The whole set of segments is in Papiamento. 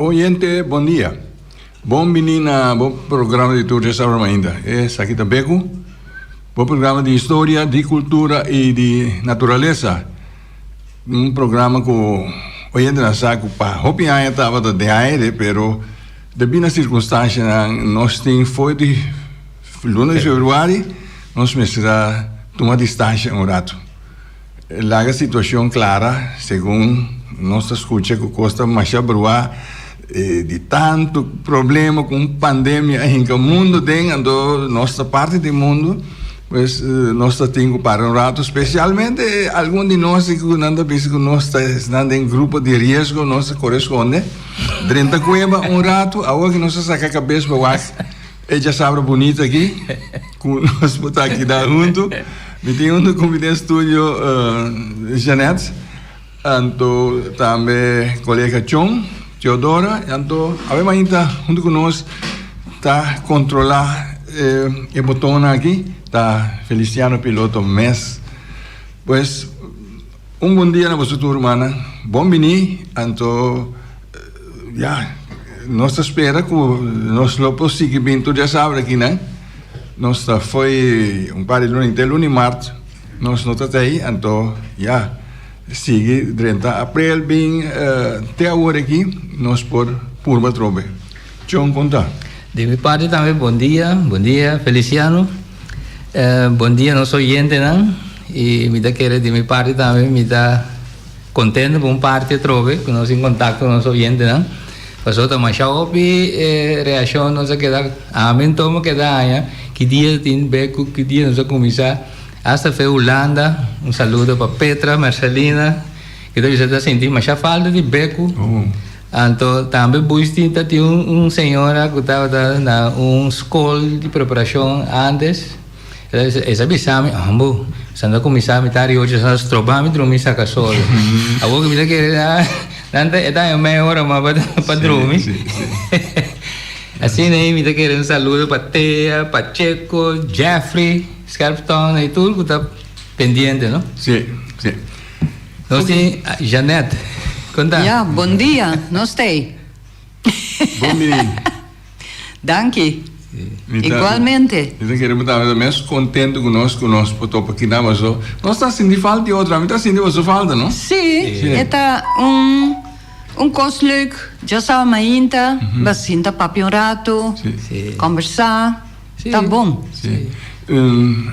Oyente, bon dia. Bon bini na bo programa di Tur Djasabra Mainta. Esaki ta Beku, bo programa di historia, di kultura i di naturalesa. Un programa ku oyentenan sa ku pa hopi aña tabata den aire, pero debí na sirkunstanshanan nos tin for di luna di februari nos mester a tuma distansha un ratu. Laga situacion clara, segun nos ta scucha cu cos ta masha brua di tanto problema cu un pandemia a hinca mundo den, anto nos ta parti di mundo, pues nos ta tin cu para un rato, specialmente algun di nos cu nan ta bisa cu nos ta esnan den grupo di riesgo, nos ta core sconde, drenta cueba un rato, awor cu nos ta saca cabes pa wak. E djasabra bunita aki ku nos por ta aki da huntu. Mi tin huntu ku mi den studio Jeanette, anto tambe kolega Chon, Teodora, anto awe mainta huntu ku nos ta kontrolá e botonnan aki ta Feliciano Piloto mes. Pues un bon dia na boso tur rumannan. Bon bini anto. Ya, nos ta spera ku nos lo por sigui bin tur diasabra akinan. Nos ta fo'i un par di luna, te luna di mart nos no ta t'ei, anto ya, sigui drenta aprel bin te awor aki nos por purba atrobe. Chon kon ta? Di mi parti tambe bon dia, bon dia Feliciano, bon dia nos oyentenan y mi ta kere di mi parti tambe mi ta. Contento pa un parti atrobe cu nos tin contacto cu nos oyentenan. Pasobra ta masha hopi e reaccion nos a keda, ami anto mi a keda haña ki dia tin bek cu ki dia nos a cuminsa. Hasta fe Hulanda, un saludo pa Petra, Marcelina, ki ta bisa ta sinti masha falta di beku. Anto tambe Buistin ta tin un señora cu tabata na un scol di preparacion antes. E sa bisa mi, Ambo, sa no kuminsá mi ta riocho, sa stroba mi drumi saka solo. Awor ku mi ta kere na, nan ta, e ta haña mei ora mas pa pa drumi. Asina ei mi ta kere un saludo pa Tea, Pacheco, Jeffrey, Scherptong i tur ku ta pendiente, no? Sí, sí. Nos tin Jeanette, kon ta? Ya, bon dia, nos ta ei. Bon bini. Danki. Igualmente. Mi ta kere bo tambe ta mes contento cu nos cu nos por topa aki na boso. Nos ta sinti falta di otro, ami ta sinti boso falta, no? Sí, e ta un un cos leuk. Djasaba mainta, bo sinta papia un rato, combersa, ta bon. Sí.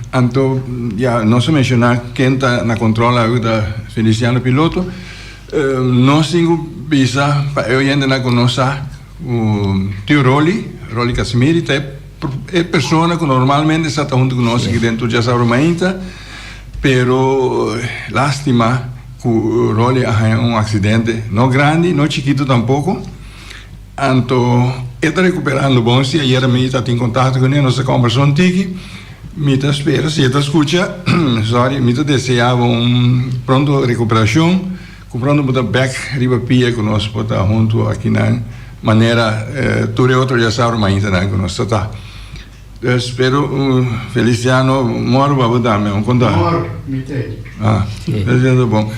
Anto, ya, nos a menciona ken ta na control awe ta Feliciano Piloto. Nos tin cu bisa pa e oyentenan cu nos sa. Tio Rolly, Rolly Casimiri, ta e persona ku normalmente sa ta huntu ku nos aki den tur Djasabra Mainta, pero lastima ku Rolly a haña un aksidente, no grandi, no chikitu tampoko, anto e ta rekuperando bon si, ayera mi ta tin kontakto kuné, nos a kòmbersá un tiki, mi ta spera si e ta skucha, sorry, mi ta deseá bo un pronto rekuperashon. Ku pronto bo ta bek riba pia ku nos por ta huntu akinan manera tur e otro djasabra maintanan ku nos ta ta. Dus pero Feliciano mor pa bo tambe un konta. Mor mi t'ei. Ah, Feliciano ta bon.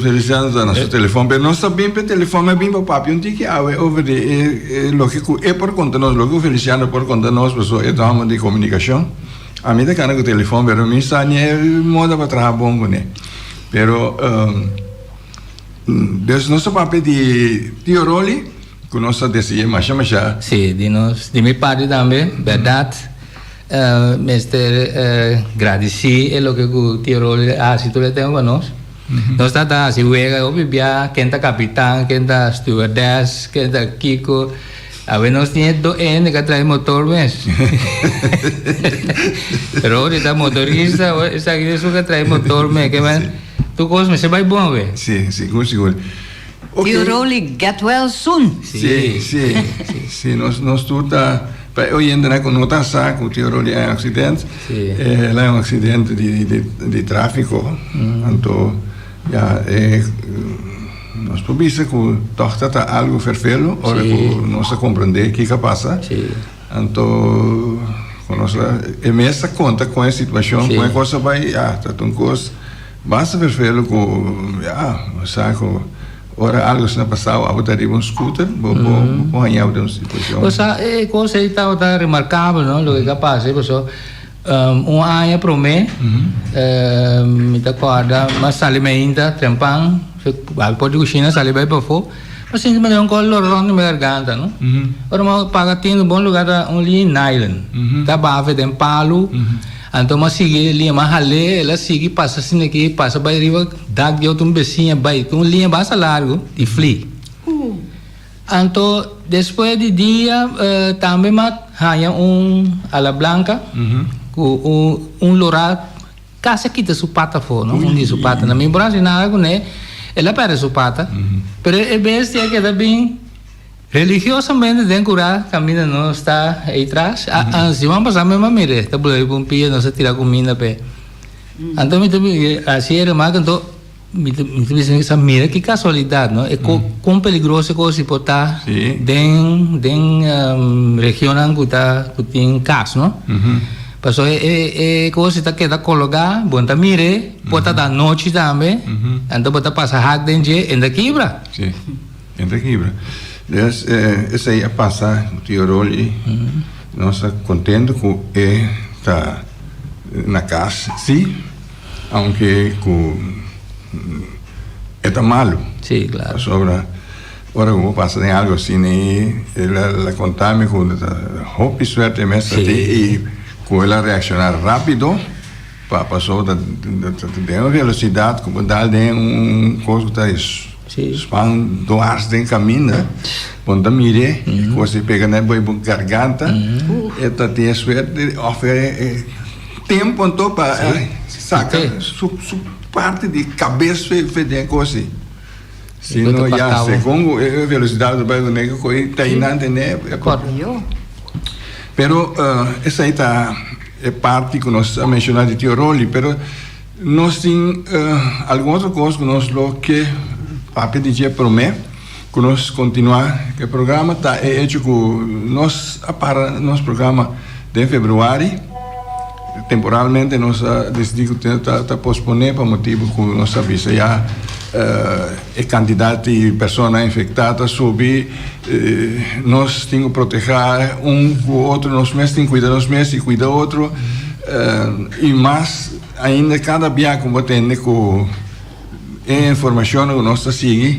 Feliciano ta na su telefon pero nos ta bin p'e telefon mi a bin pa papia un tiki awe over di e loke ku e por konta nos loke ku Feliciano por konta nos pasobra e ta homo di komunikashon. Ami ta kana ku telefon pero mi sa ni e moda pa traha bon kuné. Pero dus nos ta papia di Tio Rolly ku nos ta dese'é masha masha. Sí, di nos, di mi parti tambe, bèrdat mester gradisí e loke ku Tio Rolly a hasi tur e tempu pa nos. Nos tabata hasi wega hopi bia, ken ta kapitan, ken ta stewardess, ken ta kiko. Awe nos tin e do hende ka trae motor mes. Pero ta motorista, esaki esun ka trae motor mes. Ke men, tur kos mester bai bon awe. Sí, sigur, sigur. Okay. Tio Rolly, get well soon. Sí, sí, sí. Nos, nos tur ta, pa e oyentenan ku no ta sa ku Tio Rolly a un aksident, Sí. el a un aksidente di, di, di tráfiko. Anto, ya, e. Nos por bisa ku tòg ta ta algu ferfelu ora ku nos a komprendé kiko a pasa. Anto ku nos a e mes ta konta kon e situashon, kon e kos a bai, ya, ta un kos basta ferfelu ku ya, nos sa ku. Ora algo asina pasa abo ta riba un scooter bo bo por haña bo den un situacion. Bo sa e cos ey tabata remarcabel no loke a pasa paso un aña prome mi ta corda mi a sali mainta trempan al por di cushina sali bay pafo mi a sinti manera un cos lora rond di mi garganta no ora mi a paga tin un bon lugar ta un liña nylon ta bafe den palu. Anto m'a sigui e liña, m'a hal'é, el a sigui pasa asina aki, pasa bai riba dak di otro un besiña bai ku un liña basta largu di fli. Anto despues di dia tambe m'a haña un ala blanka ku un un lora kasi a kita su pata afó, no, un di su patanan. Mi por hasi nada kuné, el a pèrdè su pata, pero e bestia a keda bin. Religiosamente den cura caminda nos ta ey tras. A siman pasa mi a mire ta bula riba un pia nos a tira cuminda p'e. Anto mi ta haci e remarca anto mi ta mi ta bisa mi sa mira ki casualidad no e con peligroso e cos por ta den den regionnan cu ta cu tin cas no. Pasobra e e cos ta keda cologa bo no ta mire por ta ta anochi tambe anto bo ta pasa hak den dje en ta kibra. E ta kibra. Des esei a pasa ku tio Rolly. Nos ta kontento ku e ta na kas si, aunke ku e ta malu. Sí, klaro. Pasobra ora ku bo pasa den algu asina i el a konta mi ku ta hopi suerte mes ta tin i ku el a reakshoná rápido pa pasobra ta den un velosidat ku bo dal den un kos ku ta. Span dwars den kaminda, bo no ta mir'é, e kos ei pega na bo garganta, e ta tin e suerte òf e tempu anto pa saka su parti di kabes fe den e kos ei. Si no ya segun ku e velosidat ta bai kuné ku e ta einan tene. Pero esei ta e parti ku nos a menshoná di Tio Rolly, pero. Nos tin algun otro kos ku nos lo ke papia di dje promé ku nos kontinuá ku e programa ta e echo ku nos a para nos programa den februari. Temporalmente nos a disidí ku ta posponé pa motibu ku nos a bisa ya e kantidat di persona infektá ta subi. Nos tin ku protehá un ku otro, nos mes tin kuida nos mes i kuida otro i mas. Ainda kada bia ku bo tende ku e informashonnan ku nos ta sigui,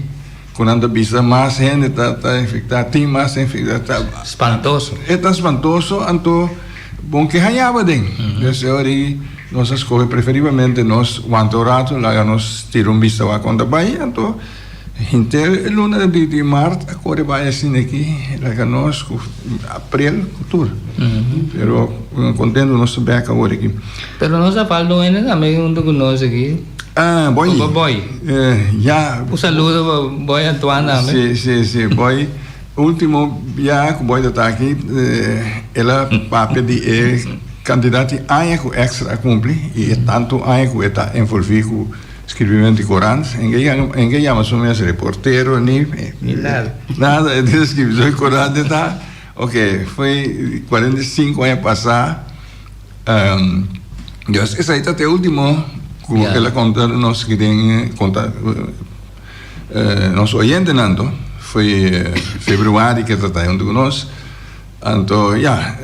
ku nan ta bisa mas hende ta ta infektá, tin mas infektá, ta. Spantoso. E ta spantoso, anto bon ke haña bo aden. Pues e ora ei nos a skohe preferiblemente nos wanta un ratu, laga nos tira un bista wak kon ta bai, anto Henter e luna di di mart a kore bai asina aki laga nos ku aprel ku tur. Pero kontentu nos ta bek awor aki. Pero nos a falta un hende tambe huntu ku nos aki. Ah, Boy. Opa Boy. Ya. Un saludo pa Boy Antoine tambe. Si, si, si. Boy, ultimo bia ku Boy ta aki, el a papia di e kantidat di aña ku Extra a kumpli i e tantu aña ku e ta envolvi ku Skirbimentu di korant, en ke yama su mes reportero ni Ni nada. Nada, e tin skirbi su korant e ta. Ok, foi 45 aña pasá. Dus esei ta te ultimo ku el a konta nos ki den konta nos oyentenan to. Foi februari ke ta ta huntu ku nos. Anto ya,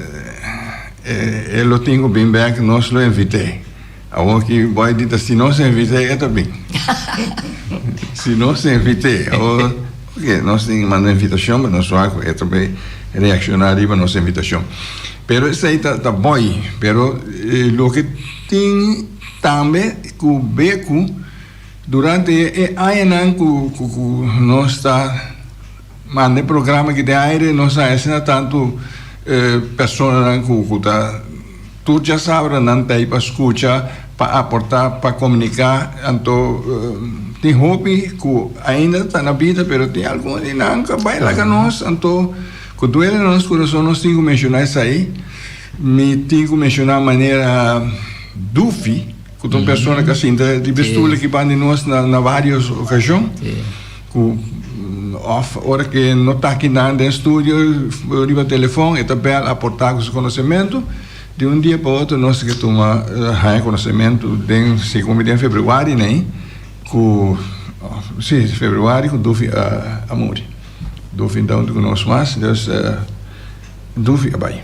e lo tin ku bin bèk, nos lo invit'é. Awor ki boy di ta si nos invit'é e ta bin. Si nos invit'é. Awor oke nos tin manda invitashon pero nos wak ku e ta bay reakshoná riba nos invitashon. Pero esei ta ta boy. Pero loke tin tambe ku be ku durante e añanan ku ku nos ta manda e programa aki den aire nos a asina tantu personanan ku ku ta Tur djasabra nan ta ei pa skucha, pa aportá, pa komuniká. Anto tin hopi ku ainda ta na bida, pero tin algun di nan ku a bai laga nos. Anto ku duele na nos kurason nos tin ku menshoná esei. Mi tin ku menshoná manera Dufi, ku ta un persona ku a sinta riba e stul aki banda di nos na vários okashon. Ku òf ora ke no ta aki nan den studio riba telefòn e ta bèl aportá ku su konosementu. Di un dia pa otro nos ke tuma haña konosementu den segun mi den febrüari nei ku Si, februari ku Dufi a muri. Dufi no ta huntu ku nos mas, dus Dufi a bai.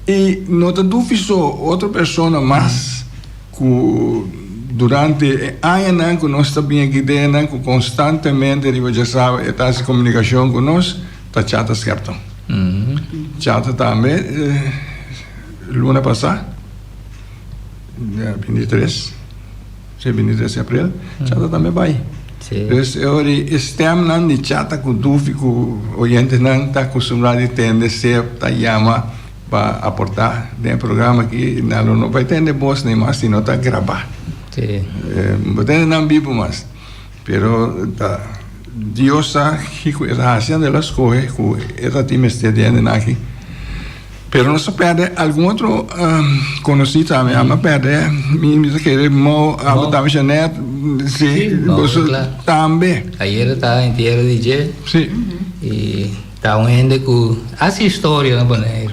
I no ta Dufi so, otro persona mas ku durante e añanan ku nos ta bin aki den nan ku konstantemente riba djasaba e ta hasi komunikashon ku nos, ta Chata Skepton. Chata tambe luna pasá, 23. Si bini 3 di april, Chata tambe bai. Sí. Dus e ora e stemnan di Chata ku Dufi ku oyentenan ta akustumbrá di tende sep ta yama pa aportá den e programa aki, nan lo no bai tende bos ni mas si no ta grabá. Sí. No tende nan bibu mas. Pero ta Dios sa kiko e ta hasi, anto el a skohe ku e ta tin mester di hendenan aki. Pero nos a perde algun otro conoci tambe. Ami a perde, mi ta kere Mo, abo tambe Jeanette, si, boso tambe. Ayer ta entiero di dje. Si. Y ta un hende cu haci historia na Boneiru.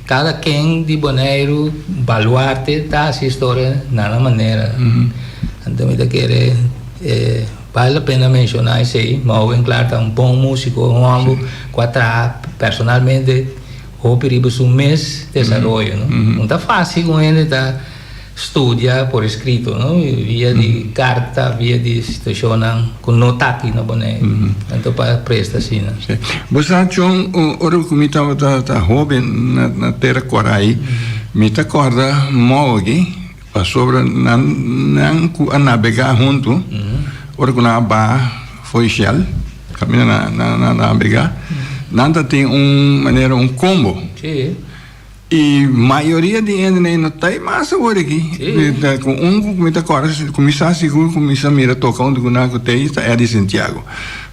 Cada ken di Boneiru, baluarte, ta haci historia na nan manera. Anto mi ta kere bale la pena menciona esey. Mo Winklaar ta un bon musico, un homber cu a traha personalmente Hopi riba su mes desaroyo, no? No ta fácil un hende ta studia por escrito, no? Via di carta, via di situacionnan cu no ta aki na Boneiru. Anto pa presta asina. Sí. Bo sa, Chon, ora cu mi tabata ta hoben na na Tera Corai, mi ta corda Mowgli, pasobra nan nan cu a nabega hunto, ora cu nan a baha fo'i Shell, Caminda na na na nabega, nan ta tin un manera un combo. Sí. Y mayoria di hende no ta e mas awor aki. Sí. Ta cu un cu mi ta corda, cu mi sa sigur cu mi sa mira toca hunto cu nan cu ta ey ta Eddie Santiago.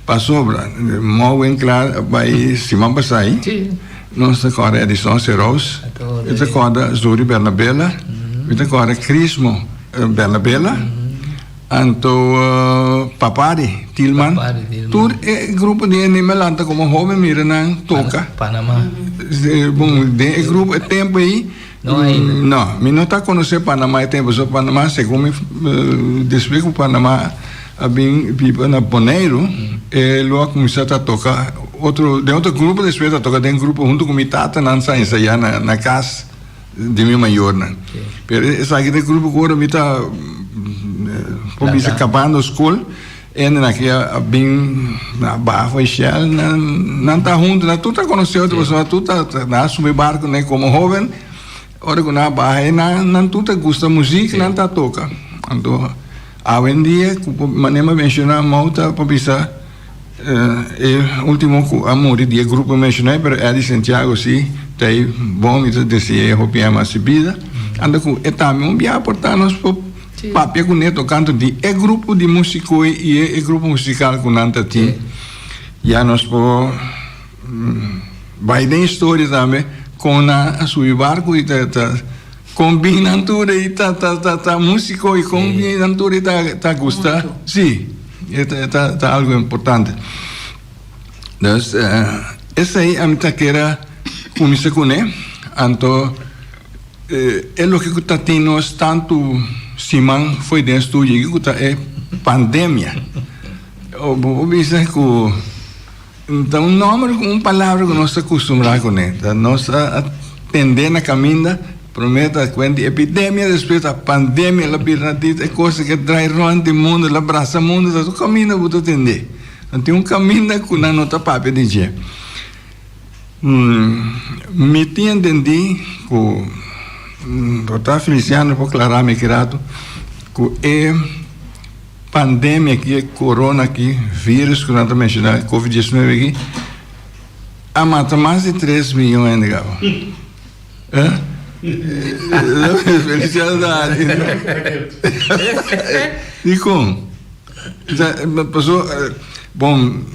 Pasobra, Mo Winklaar a bay siman pasa ey. Sí. Nos ta corda Edison Serous, mi ta corda Zuri Bernabela, mi ta corda Crismo Bernabela. Anto Papari Tilman, tur e grupo di hende mi a lanta komo hoben mira nan toka. Panama. Bon, den e grupo e tempo ei, No ainda. No, mi no ta konosé Panama e tempo, so Panama segun mi despues ku Panama a bin biba na Boneiru, e lo a kuminsá ta toka otro den otro grupo, despues ta toka den grupo huntu ku mi tata nan sa ensayá na kas. Di mi mayornan. Pero esaki ta e grupo ku ora mi ta por bisa kabando skol, hende nan aki a bin na baho e Shell, nan nan ta huntu, nan tur ta konosé otro pasobra tur ta nan a subi barko nan komo hoben, ora ku nan a baha ei nan nan tur ta gusta muzik, nan ta toka. Anto awendia ku manera mi a menshoná Mou ta por bisa. E ultimo cu a muri di e grupo mencionai, pero Eddie Santiago si ta e bon, mi ta dese'e hopi aña mas di bida. Anda cu e tambe un bia por ta nos por papia cu ne tocante di e grupo di musico y e grupo musical cu nan ta tin. Ya nos por bay den historia tambe con nan a subi barco y ta ta con bin nan tur ey ta ta ta musico y con bin nan tur ey ta ta gusta. Si. E ta ta algo importante. Dus esei ami ta kere kuminsá kuné. Anto e loke ku ta tin nos tantu siman fo'i den studio aki ku ta e pandemia. Bo por bisa ku Ta un nomber ku un palabra ku nos ta kustumbrá kuné. Ta nos a tendé na kaminda, promé ta kuent di epidemia, despues ta pandemia, el a bira na dit e kos ke drai rònt di mundu, el a brasa mundu, ta tur kaminda bo ta tendé. No tin un kaminda ku nan no ta papia di dje. Mi tin entendí ku, por ta Feliciano por klará mi ki ratu, ku e. Pandemia aki, e corona aki, virus ku nan ta menshoná, covid diesnuebe aki, a mata mas di tres miyon hende kaba. Eh? Feliciano ta hari. Dikon? Paso, bon,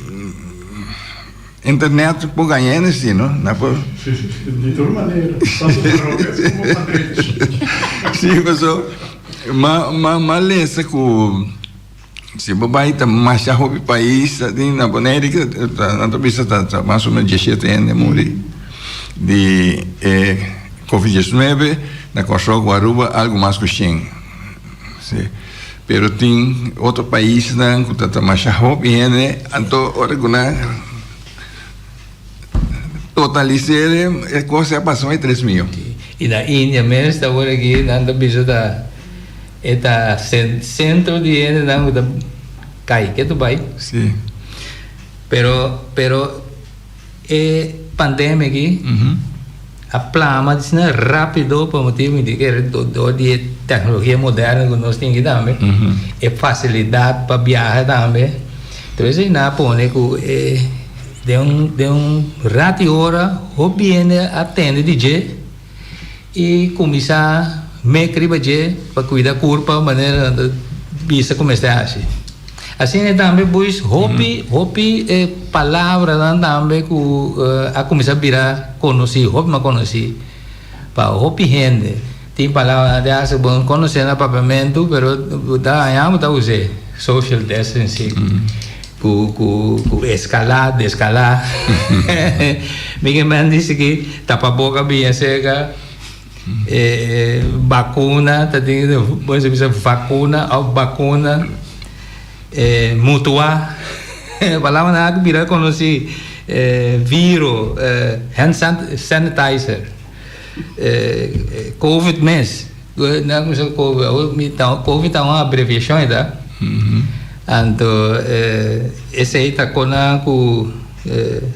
internet por gaña hende si, no? Na por. Di tur manera, tanto pa robes como pa drechi. Si, paso. Ma ma ma lesa ku si bo bai ta masha hopi pais ta tin na Bonaire ta nan ta bisa ta ta mas o menos dieshete hende muri di e covid diesnuebe na Kòrsou ku Aruba algu mas ku shen si. Pero tin otro paisnan ku ta ta masha hopi hende, anto ora ku nan totalis'é e kos a pasa mas di tres miyon. I na India mes ta awor aki nan ta bisa ta e ta sentro di hendenan ku ta kai ke ta bai. Sí. Pero pero e pandemia aki a plama asina rapido pa motibu mi di kere dor di e tecnologia moderno ku nos tin aki tambe e facilidad pa biaha tambe entonces esei a pone ku e den un den un rati ora hopi hende a tende di dje i kuminsá mek riba dje pa kuida kurpa manera nan ta bisa ku mester hasi. Asina e tambe buis hopi hopi e palabranan tambe ku a kuminsá bira konosí, hopi mas konosí pa hopi hende. Tin palabranan di hasta ku bo no konosé na papiamentu pero bo ta haña bo ta us'é, social distancing. Ku ku ku eskalá deskalá mi ke men dice ki tapaboka biña serka e bakuna ta tin bo mester bisa vakuna of bakuna e mutua palabranan a bira konosí e viro hand sanitizer e covid mes. Nan a kuminsá ku Covid. Awor mi ta Covid ta un abreviashon e ta. Anto esei ta kona ku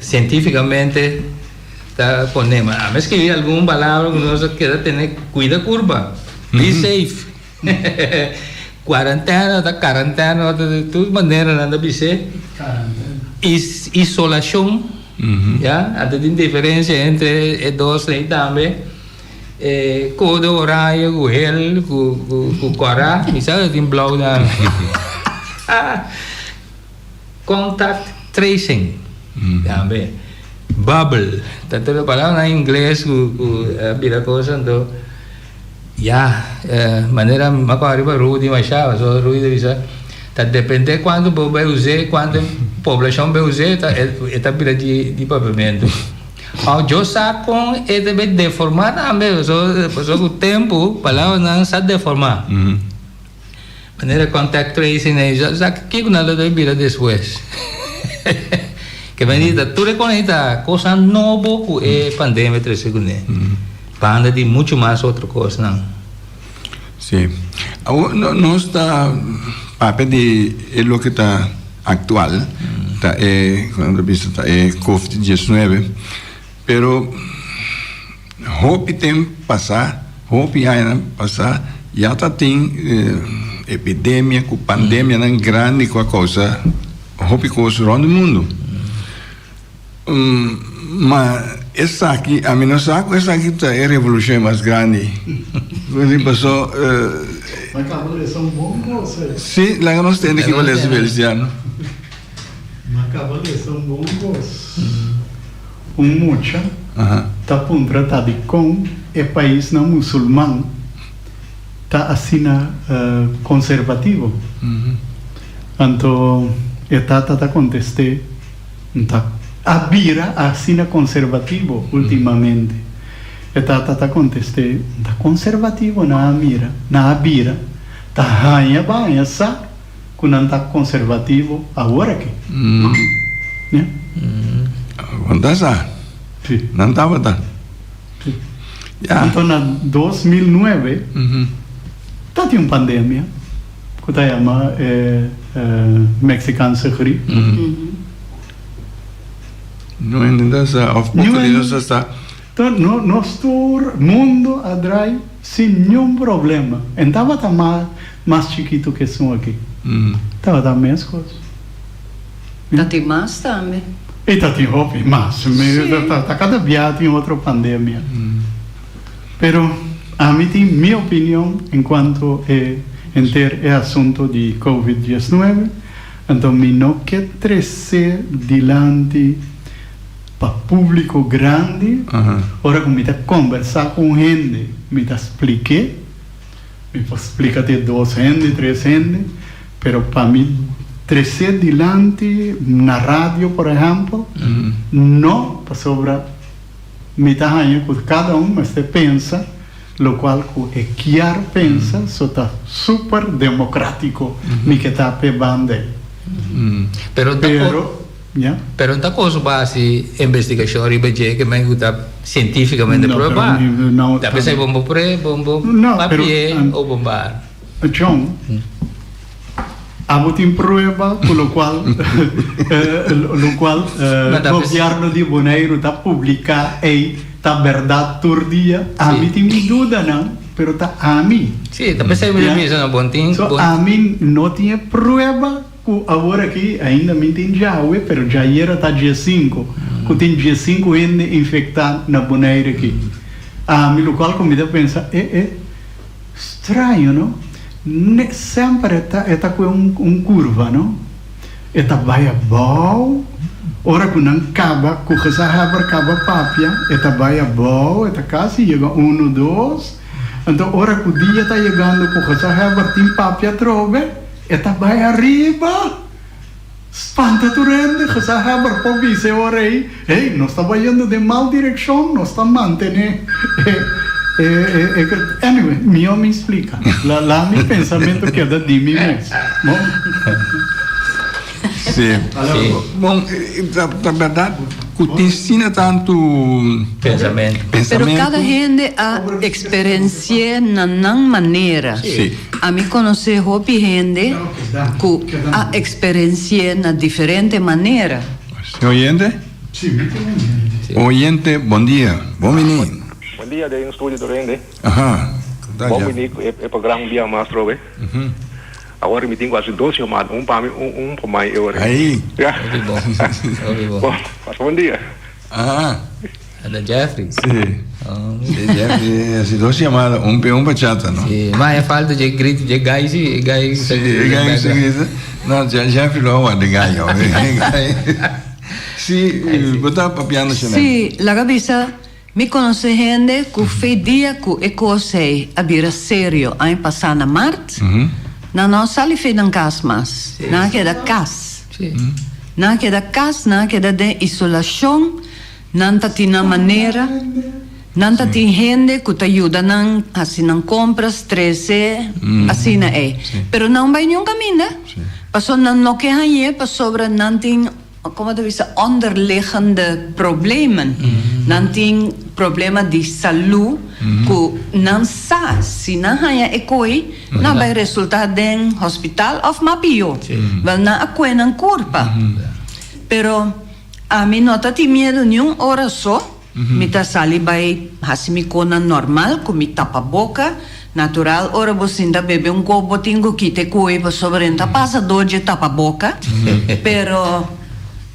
sientífikamente ta pone. Ma ami a skirbi algun palabra ku nos a keda tene kuida kurpa. Be safe. Kuarentena ta karantena ta tur manera nan ta bis'é. Isolashon ya. Anto tin diferensia entre e dos ei tambe. E kodo oranje ku hel ku kòrá, mi sa ku tin blou tambe. Contact tracing tambe. Bubble, ta tur e palabranan ingles ku a bira kos anto ya manera mi a kòrda riba Rudy mashá pasobra Rudy ta bisa ta depende kuantu bo bai us'é kuantu poblashon bai us'é e ta bira di papiamentu. Aw yo sa kon e ta bay deforma tambe pasobra pasobra ku tempu palabranan sa deforma. Manera contact tracing ei sa sa kiko nan lo ta bira despues. Ke men di ta tur e kon ei ta kosnan nobo ku e pandemia trese kuné. Banda di muchu mas otro kosnan. Sí. Awor nos ta papia di e loke ta actual, ta e, cu nan ta bisa, ta e Covid diesnuebe, pero hopi tempo pasa, hopi añanan pasa, ya ta tin epidemia cu pandemianan grandi cu a causa hopi cos rond di mundo. Ma esaki, ami no sa ku esaki ta e revolushon mas grandi. Paso. Ma kaba lesa un bon kos ei. Si, laga nos tende kiba lesa Feliciano. Ma kaba lesa un bon kos. Un mucha ta puntra ta dikon e paisnan musulman ta asina konservativo. Anto e tata ta kontest'é. Ta a bira asina konservativo ultimamente. E tata ta kontest'é, N ta konservativo nan a mira, nan a bira, ta haña baña sa ku nan ta konservativo awor aki. Ya. Bon ta sa. Si. Nan tabata. Si. Ya. Anto na 2009 ta tin un pandemia. Ku ta yama e Mexicaanse griep. No hende ta sa of poko di nos ta sa. No, nos tur mundo a drai sin niun problema. En tabata mas chikitu ke esun aki. Tabata meskos. Ta tin mas tambe. I ta tin hopi mas. Ta kada bia tin otro pandemia. Pero ami tin mi opinion en cuanto e henter e asunto di Covid 19, anto mi no ke trece dilanti pa publico grandi, ora cu mi ta conversa cu un hende mi ta spliké, mi por splica te dos hende, tres hende, pero pa mi trece dilanti na radio por ehempel, no, pasobra. Mi ta haña ku kada un mester pensa Locual cu e kier pensa so ta super democratico mi ke ta p'e banda ei. Pero ta Pero, ya. Pero no ta cosa pa haci investigacion riba dje ke men cu ta cientificamente No, pero prueba. mi no Ta p'esei bon bo pre, bon bo No, pero, papie o bon bar. John, abo tin prueba cu locual locual gobierno di Boneiru ta publica ey ta berdad tur dia? Ami tin mi dudanan, pero ta ami. Sí, ta p'esei mi ta bisa no bon tin. So ami no tin e prueba cu awor aki ainda mi tin djawe, pero djayera ta diesinco, cu tin diesinco hende infecta na Bonaire aki. Ami locual cu mi ta pensa, e e. Straño, no? Ne semper e ta e ta cu un un curva, no? E ta bai abao, ora cu nan caba, cu gezaghebber caba papia, e ta bai abao, e ta casi yega uno, dos, anto ora cu dia ta yegando cu gezaghebber tin papia atrobe, e ta bai ariba! Spanta tur hende, gezaghebber por bisa e ora ei, Hey, nos ta bayendo den mal direccion, nos ta mantene e, e, e, e, anyway, mihó mi splica. La, la mi pensamento keda di mi mes. Bon. Sí. Bon, ta, ta berdad cu tin asina tantu Pensamento. Pero pensamento. cada hende a experenci'é na nan manera. Sí. Ami conoce hopi hende cu a experenci'é na diferente manera. Tin oyente? Sí, mi tin oyente. Oyente, bon dia. Bon bini. Bon dia den studio tur hende. Aha. Bon bini cu e programa un bia mas trobe. Awor mi tin cu haci dos yamada, un pa mi, un pa mai e ora. Ahí. Ya. Hopi bon. Hopi bon. Bon, pasa bon dia. Aha. Ata Jeffrey. Sí. Sí, Jeffrey haci dos yamada, un p'e un pa chata, no? Sí, ma e falta dje grito dje gai sí, e gai Sí, e gai sa grita. No, Jeffrey lo a warda e gai awe. Sí, bo ta papiando Chanel. Sí, laga bisa, mi conoce hende cu fe dia cu e cos ei a bira serio aña pasa na mart, nan no a sali fe nan cas mas, nan a keda cas. Nan a keda cas, nan a keda den isolacion. Nan ta tin nan manera. Nan ta tin hende ku ta yuda nan hasi nan kompras, trese, asina ei. Pero nan bai niun kaminda, pasobra nan no ke hañ'é pasobra nan tin, komo ta bisa, onderliggende problemen. Nan tin problema di salú ku nan sa si nan haña e koi, nan bai resultá den hospital òf mas pió. Wèl, nan a kue nan kurpa. Pero. Ami no ta tin miedu niun ora so, mi ta sali bai hasi mi konan normal ku mi tapaboka, natural ora bo sinta bebe un kop bo tin ku kita e koe pasobra e no ta pasa dor dje tapaboka, pero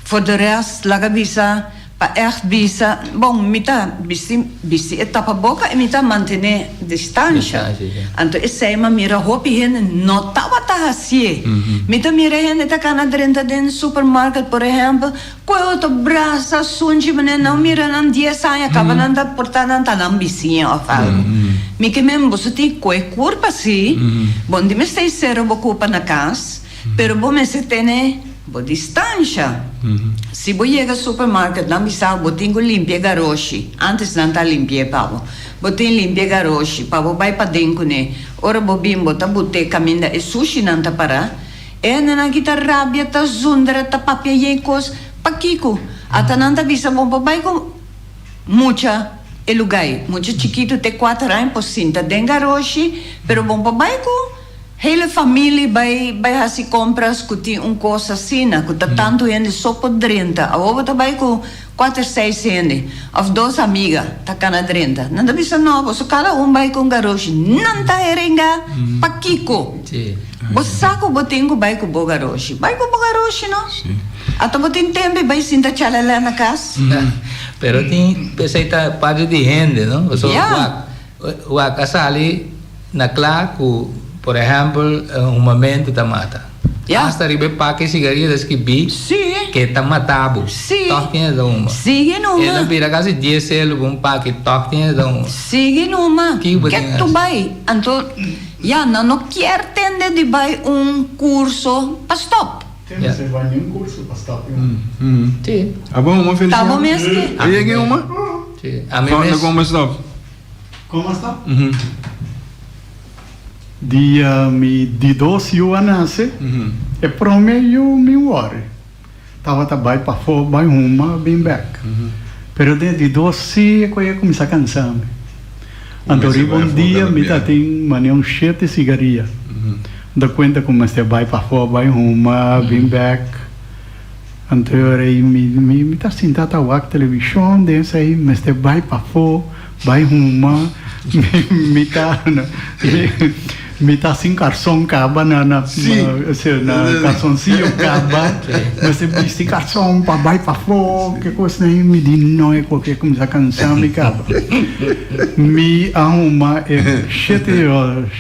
for de rest laga bisa pa ègt bisa bon mi ta bisti bisti e tapaboka i mi ta mantené distansha, anto esei mi a mira hopi hende no tabata hasié. Mi ta mira hende ta kana drenta den supermarket por ehempel, ku e otro brasa sunchi manera nan mira nan dies aña kaba nan ta porta nan ta nan bisiña of algo. Mi ke men boso tin koe kurpa si, bo no tin mester sera bo kurpa na kas, pero bo mester tene bo distansha. Si bo yega supermarket nan bisa bo tin ku limpia e garoshi, antes nan ta limpi'e pa bo. Bo tin limpia e garoshi pa bo bai paden kuné. Ora bo bin bo ta but'é kaminda e sushinan ta pará. E hendenan ki ta rabia, ta zundra, ta papia yen kos. Pakiko? Ata nan ta bisa bo pa bai ku mucha e lugá ei. Mucha chikitu te kuater aña por sinta den garoshi, pero bo por bai ku hele famili bai bai hasi kompras ku tin un kos asina, ku ta tantu hende so por drenta. Awor bo ta bai ku Kuater seis hende, òf dos amiga, ta kana drenta. Nan ta bisa, No, boso kada un bai ku un garoshi. Nan ta herenga! Pakiko? Bo sa ku bo tin ku bai ku bo garoshi. Bai ku bo garoshi, no? Ata bo tin tempu bai sinta chalalá na kas? Pero tin, esei ta parti di hende, no? Pasobra wak, wak a sali na kla ku, por ehèmpel, humamentu ta mata. Ya. Hasta riba e paki sigaria ta skibí Sí. ke ta mata bo. Sí. Tòg tin e ta huma. Sigui numa. E ta bira kasi dies selu ku un paki, tòg tin e ta huma. Sigui numa. Kiko bo tin Ke tu hasi? bai? Anto, ya, nan no kier tende di bai un kurso pa stòp. Te no se bai niun kurso pa stòp huma. Sí. Abo huma, Ta bo Feliciano? mes ke? A yega e huma? Sí. Ami Kon mes. kon bo stòp? Kon a sta? Dia mi di dos yu a nase, e prome yu mi wòri. Tabata bai pafó, bai huma, bin bèk. Pero den di dos si e koe a kuminsá kansa mi. Anto riba un dia mi ta tin manera un shete sigaria. Mi ta kuenta ku mester bai pafó, bai huma, bin bèk. Anto e ora ei mi mi ta sinta ta wak televishon, den esei mester bai pafó, bai huma, mi ta mi ta sin karson kaba na na na karsonsiyo kaba, mester bisti karson pa bai pafó, ke kosnan ei mi di no e koke kuminsá kansa mi kaba. Mi a huma e shete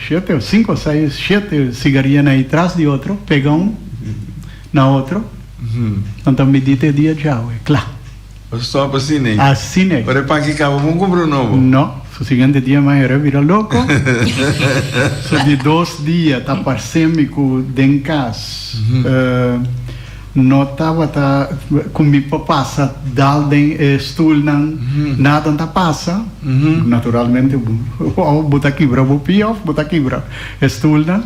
shete sinku o seis shete sigarianan ei tras di otro pega un. Na otro, anto mi di te dia djawe, kla. Bo stop asina ei? Asina ei. Ora e paki kaba bon kumpra un nobo? No, su siguiente dia mi a hera bira loko. Su di dos dia ta parse mi ku den kas no tabata ku mi por pasa dal den e stulnan, nada no ta pasa. Naturalmente òf bo ta kibra bo pia òf bo ta kibra e stulnan.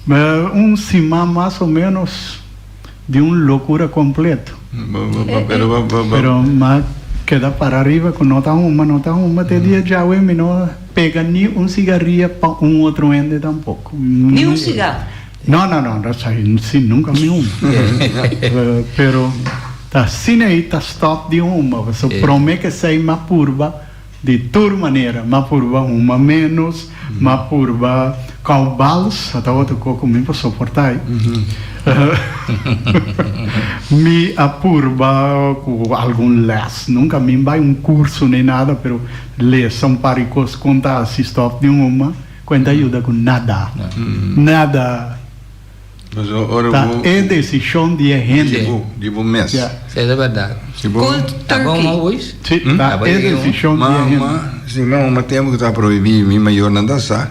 Un siman mas o menos di un locura completo. Pero m'a keda para ariba cu no ta huma, no ta huma. Te dia djawe mi no pega ni un cigaria pa un otro hende tampoco. Ni un cigar? No, no, no, si nunca mi huma. Pero ta asina ei ta stop di huma. Pasobra prome cu esey m'a purba. Di tur manera, m'a purba huma ménos, m'a purba kou bals, a tabata kos ku mi por soportá ei. Mi a purba ku algun lès, nunka mi bai un kurso ni nada, pero lesa un par di kos kon ta hasi stòp di huma, ku e no ta yuda ku nada, nada. Ta e desishon di e hende. Di bo mes. Si, ta bèrdat. Cold turkey. Si, ta e desishon di e hende. Si, mi mama tempu ku ta prohibí mi mayornan ta sa.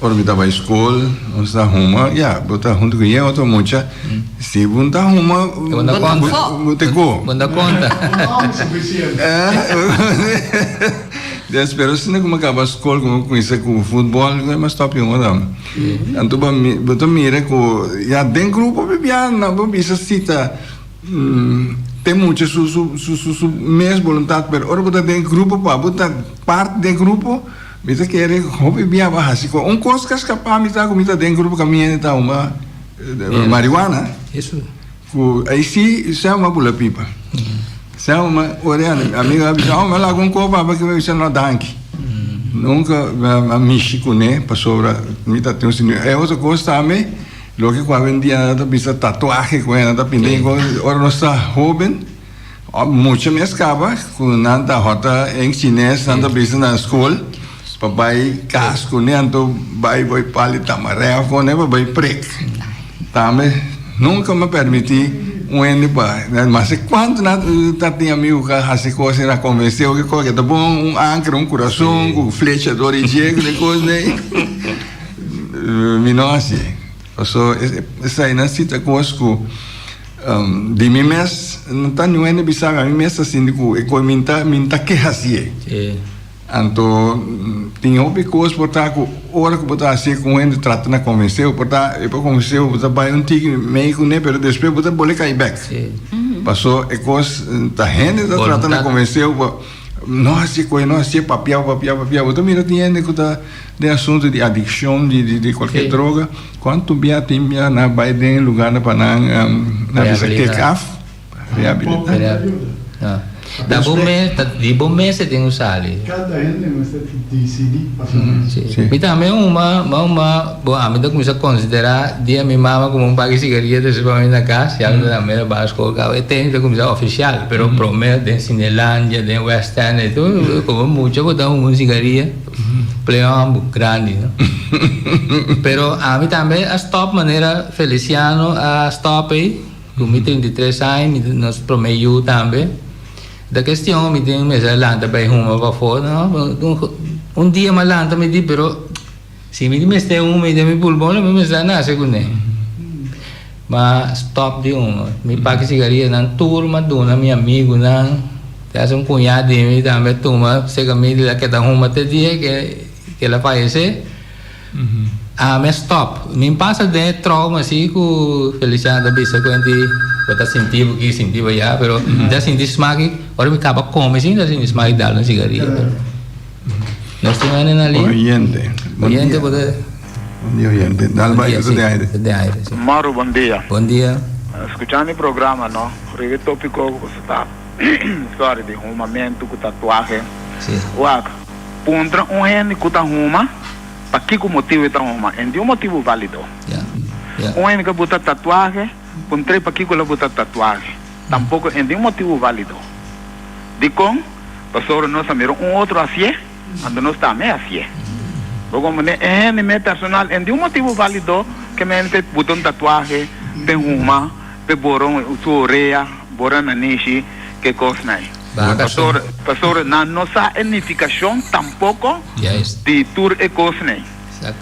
Ora mi ta bai skol, nos ta huma, ya, bo ta huntu ku yen otro mucha. Si bo no ta huma, bo ta go. Bo no ta konta. Des, pero asina ku mi a kaba skol, ku mi a kuminsá ku futbòl, mi a stòp huma tambe. Anto bo bo ta mira ku ya den grupo bibia nan bo bisa si ta te mucha su su su su su mes boluntat pero ora bo ta den grupo pa bo ta parti den grupo mi ta kere hopi bia bo a hasi ku un kos ka skapa mi ta ku mi ta den grupo kaminda hende ta huma marihuana ku ai si sèma bula pipa. Sèma ma ora e amigo a bisa, oh, mi a laga un kopa pa mi bisa no danki. Nunka mi a mishi kuné pasobra mi ta tin un sinti. E otro kos tambe, loke ku awendia nan ta bisa tatuahe ku nan ta pinta i kos, ora nos ta hoben, mucha mes kaba ku nan ta hòrta en chines, nan ta bisa na skol pa bai kas kuné, anto bai bai pali tamarèf kuné pa bai prek. Tambe nunka mi a permití un hende pa mase kuantu nan ta tin amigu ku a hasi kos i nan a konvensé ku kos ta bon un ankra un kurason ku flecha dor di dje ku e kos ei mi no hasi pasobra eseinan si ta kos ku di mi mes no ta niun hende bisa mi ami mes ta sinti ku e kos mi ta mi ta ke hasié. Anto tin hopi kos por ta ku ora ku bo ta hasié ku un hende trata na konvensé bo, por ta e por konvensé bo, bo ta bai un tiki mei kuné pero despues bo ta bole kai bèk. Paso e kos ta hende ta trata na konvensé bo pa no hasié koe, no hasié, papia bo, papia bo, papia bo. Bo ta mira tin hende ku ta den asuntu di adikshon di di kualke droga, kuantu bia tin bia nan bai den e lugarnan pa nan nan bisa kek af. Rehabilitá. Ta bo mes, ta di bo mes e tin ku sali. Kada hende mester disidí pa su mes. Si. Mi tambe huma, mi a huma, bo ami ta kuminsá konsiderá dia mi mama kuma un paki sigaria ta hasi pa mi na kas, ya mi ta mira bai skol kaba e tempu ta kuminsá ofisial, pero promé den Cinelandia, den West End e tur komo mucha ku ta huma un sigaria, pleon grandi no. Pero ami tambe a stòp manera Feliciano a stòp ei. Ku mi 33 aña mi nos prome yu tambe. Ta kestion mi tin mester lanta bai huma pafó no. Un dia mi a lanta mi di pero si mi mester huma i den mi pulmon lo mi mester a nase kuné. Ma stop di huma. Mi paki sigarianan tur mi a duna mi amigunan. Te hasta un cuñado di mi tambe tuma cerca mi la keda huma te dia que que el a fallece. Ami a stop. Mi pasa den e trauma así cu Feliciano ta bisa cu enti bo ta sinti bo aki sinti bo allá pero mi ta sinti smak ora mi caba come si mi ta sinti smak di dal un cigaria pero nos tin hende na liña. Oyente. Bon dia. Oyente bo ta. Bon dia oyente. Dal bai bo ta den aire. Ta den aire si. Maru bon dia. Bon dia. Scuchando e programa no riba e topico cu boso ta sorry di humamento cu tatuahe. Si. Wak puntra un hende cu ta huma. Pa kiko motibu e ta huma? En di un motibu válido. Un hende ku buta tatuahe, puntr'é pakiko el a buta tatuahe. Tampoko en di un motibu válido. Dikon? Pasobra nos a mira un otro hasié, anto nos tambe hasié. Bo komprendé? E hende mes personal en di un motibu válido ke men p'e buta un tatuahe, p'e huma, p'e bora su orea, bora nanishi, ke kosnan ei. Pasobra nan no sa e nifikashon tampoko di tur e kosnan.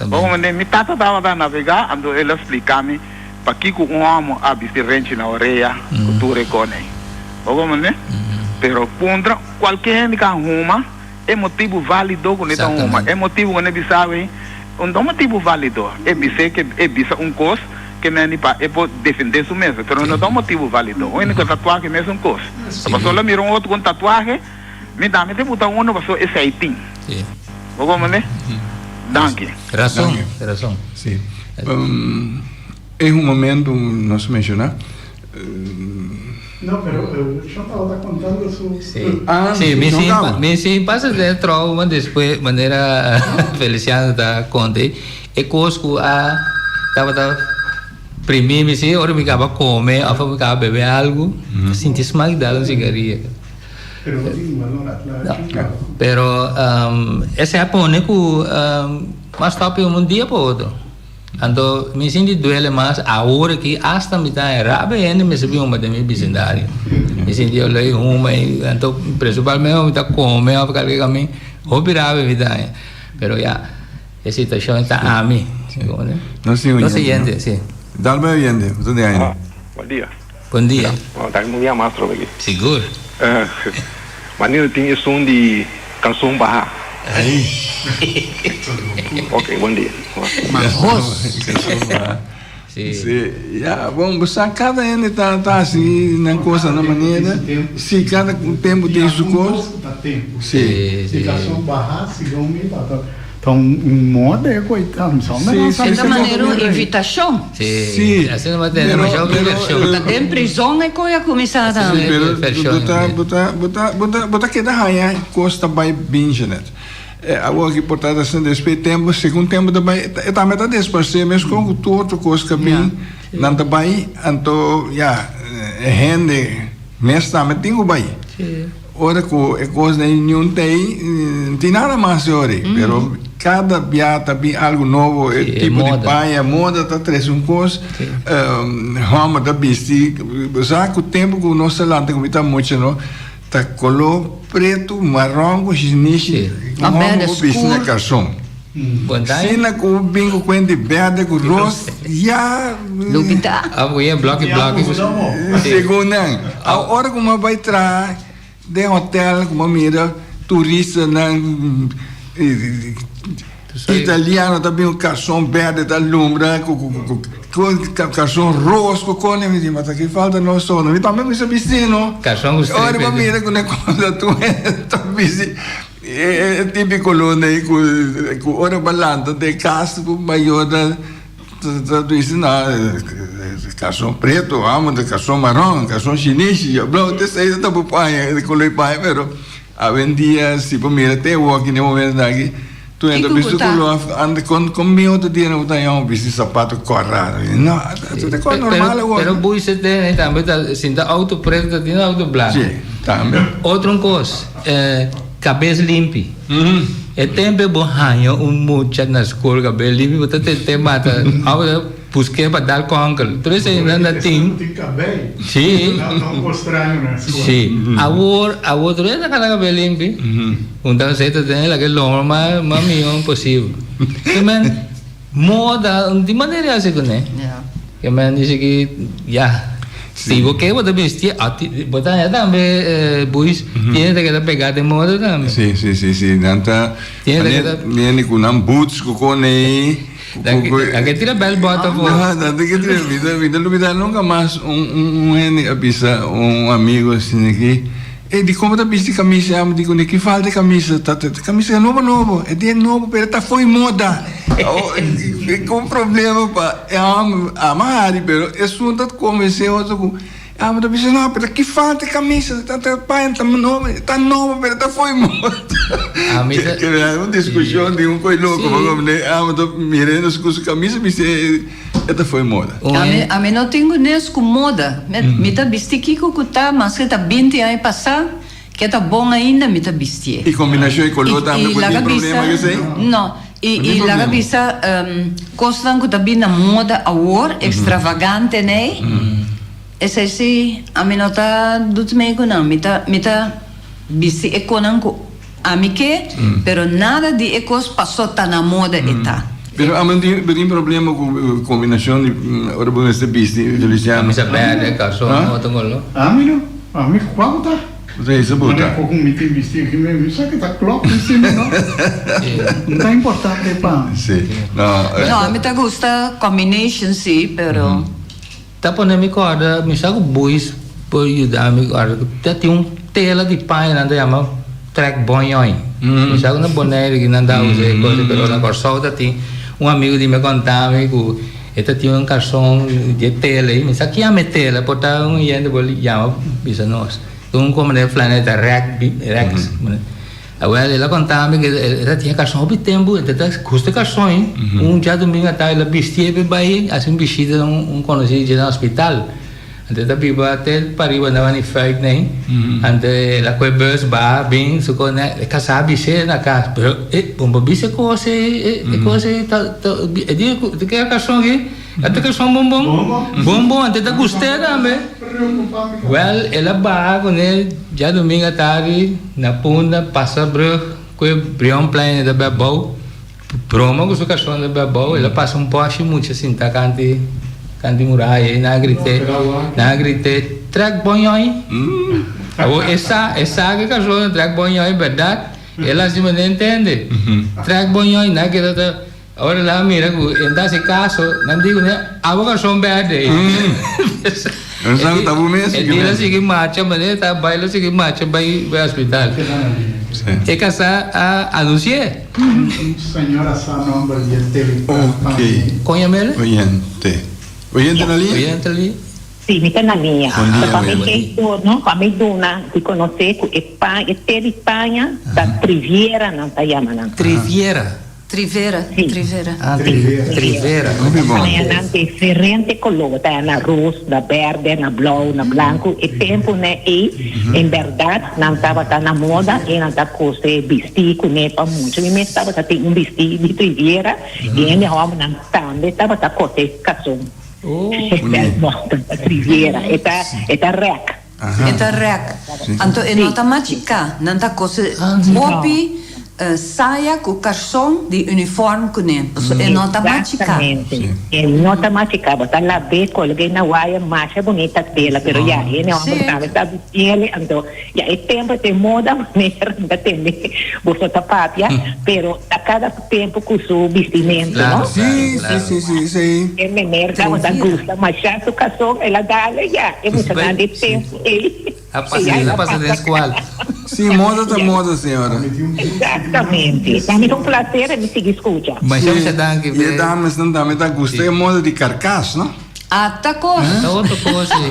Bo komprendé? Mi tata tabata navegá, anto el a splika mi pakiko un hòmber a bisti renchi na orea ku tur e kosnan. Bo komprendé? Pero puntra kualke hende ku a huma e motibu válido ku nan ta huma, e motibu ku nan bisa awe, un ta un motibu válido. E bis'é ke e bisa un kos ke meni pa e por defendé su mes, pero no ta un motibu válido. Un hende ku tatuahe mesun kos. Pasobra lo mira un otro ku un tatuahe, mi tambe ta buta uno pasobra esei tin. Bo comprende? Danki. Rason, rason. Si. E un momento nos menciona. No, pero Shon tabata contando su. Si. Si, mi si, mi si pasa den trauma despues manera Feliciano ta conta e cos cu a tabata Primi mi si ora mi kaba kome of mi kaba bebe algu ta sinti smak di dal un sigaria. Pero esei a pone ku mas stop un dia pa otro. Anto mi sinti duele mas awor aki asta mi ta rabia hende mester bin huma den mi bisindario. Mi sinti olor huma anto principalmente mi ta kome of kalke kamin hopi rabia mi ta haña. Pero ya. E situacion ta ami. Nos tin oyente. Nos oyente, si. Dal bay oyente, bo ta den aire. Bon dia. Bon dia. Bon, ta un dia mas trobe aki. Sigur. Wanneer tin esun di calzon baha? Ay. Ok, bon dia. Mahos. Calzon baha. Si. Ya, bon, bo sa kada hende ta ta hasi nan kos na nan manera. Si, kada tempu tin su kos. Si. Si kaso baha segun mi ta ta un moda e koitan. Si, si. E ta manera un invitashon. Si. Asina bo ta tende masha hopi vershon. Ta den prizon e koi a kuminsá tambe. Si, pero bo ta bo ta bo ta bo ta bo ta keda haña kos ta bai binge net. E awor aki por ta asina despues e tempu, segun tempu ta bai, e tambe ta desparsé meskos ku tur otro kos ku a bin, nan ta bai, anto ya, e hende mes tambe tin ku bai. Ora ku e kosnan ei niun ta ei, no tin nada mas e ora ei, pero kada bia ta bin algu nobo, e tipo di paña, moda ta trese un kos, hòmber ta bisti, bo sa ku tempu ku nos ta lanta ku mi ta mucha no, Ta koló pretu, maron ku shinishi ku hòmber por bisti na karson. Sina ku bin ku kuent di bèrdè ku ros, ya. Segun nan. Ora ku mi a bai traha den hotèl ku mi a mira turistanan Italiano ta bin ku karson bèrdè ta lumbra ku karson ros ku kone mi di ma ta ki falta nos sono mi tambe mester bisti no ora mi a mira ku ne cosa tur hende ta bisti e tipiko luna ei ku ora bo a lanta den kas ku mayor ta ta bisti no karson preto amo ta karson maron karson shinishi blou te esei ta bo paña e kolor di paña pero Awendia si bo mira te awor den momento aki tur hende ta bisti color anda con con mi otro dia no ta yama bisti zapato cora no ta cosa normal awor. Pero bui se tene tambe ta sinta auto preto ta tin auto blanco. Si tambe. Otro un cos cabes limpi e tempo bo haña un mucha na school cabes limpi bo ta tente mata. Busk'é pa dal kònkel. Tur esei nan ta tin. Tin kabei. Sí. Nan ta un kos straño na skola. Sí. Awor, awor tur esei ta kala kabei limpi. Un ta esei ta tene laga e lombra mas mas mihó posibel. Ke men moda di manera e hasi kuné. Ya. Ke men dici ki ya. Si bo ke bo ta bisti, bo ta haña tambe buis, tiene ta keda pegá den moda tambe. Si, si, si, si. Nan ta Tiene ta keda. Mene ku nan boots ku kone ei. Nan ke tira bell bottom afó. No, nan ta ke tira. Mi ta, mi ta lubidá nunka mas un, un, un hende a bisa un amigo asina aki, Ey, dikon bo ta bisti kamisa? Mi di kuné, ki falta e kamisa? Ta, ta, kamisa ta nobo nobo. E di e nobo, pero e ta fo'i moda. Awor, ku un problema pa e hòmber, ama hari, pero esun ta konvensé otro ku e hòmber ta bisa, no, pero ki falta e kamisa? Ta, ta paña ta nobo, e ta nobo, pero e ta fo'i moda. Ami ta. Ke bira un diskushon di un koi loko, Sí. pasobra e hòmber ta mirando ku su kamisa bisti e ta fo'i moda. Ami, ami no tin gunes ku moda. Mi ta bisti kiko ku ta, maske ta binti aña pasá, ke ta bon ainda mi ta bistié. I kombinashon e koló tambe bo tin problema ku esei? No, i i laga bisa kosnan ku ta bin na moda awor, ekstravagante nei, esei si ami no ta dut mee ku nan. Mi ta mi ta bisti e konan ku Ami ke, pero nada di e kos paso ta na moda e ta. Pero ami no tin tin problema ku kombinashon di ora bo mester bisti, Feliciano. Camisa berde, karson otro koló. Ami no, ami kua bo ta? Bo ta hisa bo ta. Manera ku mi tin bisti aki mi mi sa ke ta klòp bisti mi no. No ta importante pa mi. Si, no. No, ami ta gusta combination si, pero. Ta pone mi kòrda, mi sa ku boys por yuda mi kòrda ku ta tin un tela di paña nan ta yama trèk bòñòi. Mi sa ku na Boneiru ki nan ta usa e kos pero na Kòrsou ta tin un amigu di mi a konta mi ku e ta tin un karson di e tela ei. Mi sa ki yama e tela por ta un hende por yama bisa nos. Un komo flanel ta rèk rèk. Awel, el a konta mi ku el ta tin e karson hopi tempu, el ta gusta e karson ei. Un djadumingu ata el a bistié pa e bai hasi un bishita na un konosí dje na hospital. Anto el ta biba te pariba na wani fuik nei. Anto el a kohe bus baha bin su kos, e kasá a bis'é na kas, pero e bo no bisa e kos ei, e kos ei ta ta e di ku e karson aki. A ta karson bon bon? Bon bon, anto e ta gust'é tambe. Wèl, el a baha kuné djadumingu atardi na Punda, pasa brùg ku e Brionplein e ta bai abou. Broma ku su karson ta bai abou, el a pasa un pòshi mucha sintá kanti kanti muraya ei, nan a grit'é, nan a grit'é, Trèk bòñòi! Awor e sa, e sa ku e karson ta trèk bòñòi bèrdat, el a hasi manera entende. Trèk bòñòi, nan a keda ta. Ora nan a mira ku e ta hasi kaso, nan di kuné, Abo karson bèrdè ei. Nan sa ku ta bo mes. E dia lo sigui marcha manera ta bai lo sigui marcha bai bai hospital. E kasá a anunsi'é. Un señora sa nomber di e tele pa mi. Kon yam'el? Oyente. Oyente na liña? Oyente na liña. Sí, mi ta na liña. Bon dia, Pa mi oyente. ke turno, pa mi duna di konosé ku e paña, e te di paña ta Triviera nan ta yama nan. Triviera. Trivera, Sí. Trivera. Ah, Trivera. Trivera. Hopi bon. Paña nan diferente color, ta na roos, na berde, na blauw, na blanco. E tempo ne ei, en berdad, nan tabata na moda y nan ta cose bisti cune pa mucha. Mi mes tabata tin un bisti di Triviera y hende hombernan tambe tabata cose cason. Oh. No, Triviera. E ta, e ta rek. E ta rek. Anto e no ta machiká. Nan ta kose hopi saya ku karson di uniform kuné. Pasobra e no ta machiká. Exactamente. E no ta machiká. Bo ta lab'é, kolg'é na waya, masha bunita tela. Pero ya, hende hòmber tambe sa bisti'el. Anto ya e tempu ta e moda manera mi ta tende boso ta papia. Pero ta kada tempu ku su bistimentu, no? Sí, sí, sí, sí, sí. E meneer tabata gusta mashá su kason, el a dale ya. E muchanan di tempu ei. A pasa, el a pasa den skual. Sí, moda ta moda, señora. Exactamente. Pa mi ta un placer mi sigui skucha. Masha masha danki. I e damesnan tambe ta gusta e moda di karkas, no? Ata kos. Ta otro kos, sí.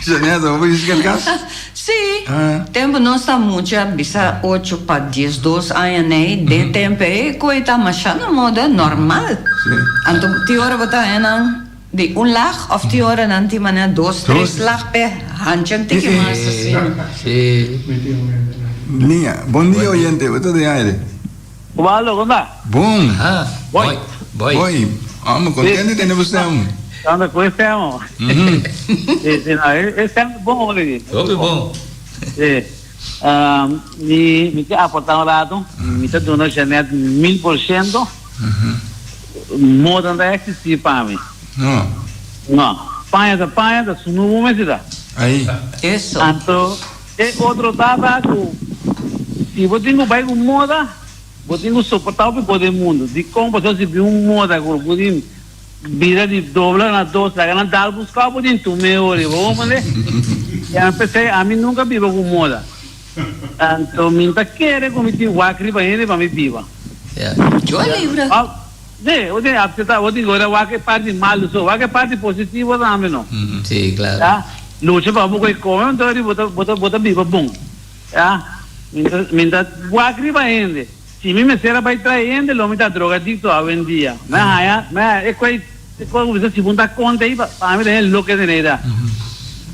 Jeanette, bo por bisa karkas? Sí. Tempu nos ta mucha, bisa ocho pa diesdos aña nei, den tempu ei koe ta masha na moda, normal. Anto tin ora bo ta haña nan di un lag of tin ora nan tin manera dos, tres lag p'e hancha un tiki mas asina. Sí. Nia, bon dia oyente, bo ta den aire. Waldo, kon ta? Bon. Ah, Boi. Boi. Boi. Amo contento di tene bo stem. Anda ku e stem. Si, si, no, e stem ta bon hoor. Hopi bon. Si. Um, mi, mi ke aporta un rato. Mi ta duna Jeanette 1000%. Moda no ta existi pa mi. No. No. Paña ta paña, ta sunu bo mester ta. Ai. Eso. Anto e otro tata ku si bo tin ku bai ku moda, bo tin ku soportá hopi kos den mundu. Dikon? Pasobra si bin un moda ku bo tin bida di dobla na dos, laga nan dal buska bo tin tur mehor riba bo mende. Ya p'esei ami nunka biba ku moda. Anto mi no ta kere ku mi tin wak riba hende pa mi biba. Yo a libra. Sí, bo tin acepta, bo tin ku ora wak e parti malu so, wak e parti positivo tambe no. Sí, claro. Ya, lucha pa bo ku e kome, anto ori bo ta, bo ta, bo ta biba bon. Ya, mi ta, mi ta wak riba hende. Si mi mester a bai trae hende, lo mi ta drogadicto awendia. Mi a haña, mi a haña e koi, e kos ku bisa si bo no ta konta ei, pa, pa mi ta hende loke den ei ta.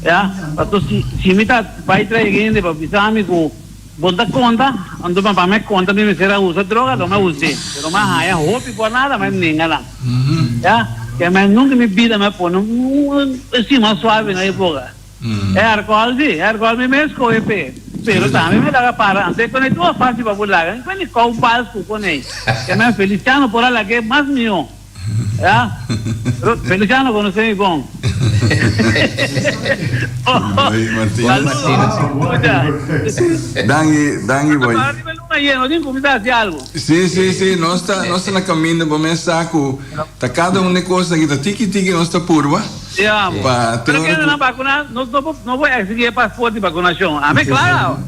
Ya, paso si, si mi ta bai trae hende pa bisa mi ku. Bo ta konta? Anto pa mi a konta mi mester a usa droga lo mi a us'é, pero mi a haña hopi por nada mi a nenga nan. Ya, ke mi nunka mi bida mi a pone un sima suave na e boka. E alkohòl si, e alkohòl mi mes kohe p'e, pero tambe mi laga para. Anto e kone tur fásil pa bo laga, mi pone kou bals ku kone. Ke mi Feliciano por a lag'é mas mihó. Ya. Pero Feliciano conoce mi bon. Boy Martino. Saludos. Danki, danki boy. Arriba luna lleno, tin cuminsa haci algo. Sí, sí, sí, nos ta, nos ta na caminda, bo mes sa cu ta cada un de cosnan ki ta tiki tiki nos ta purba. Ya. Pa te Pero ora kende cu. nan vacuna, nos no por, no por exigi e paspoort di vacunacion. Ami clara.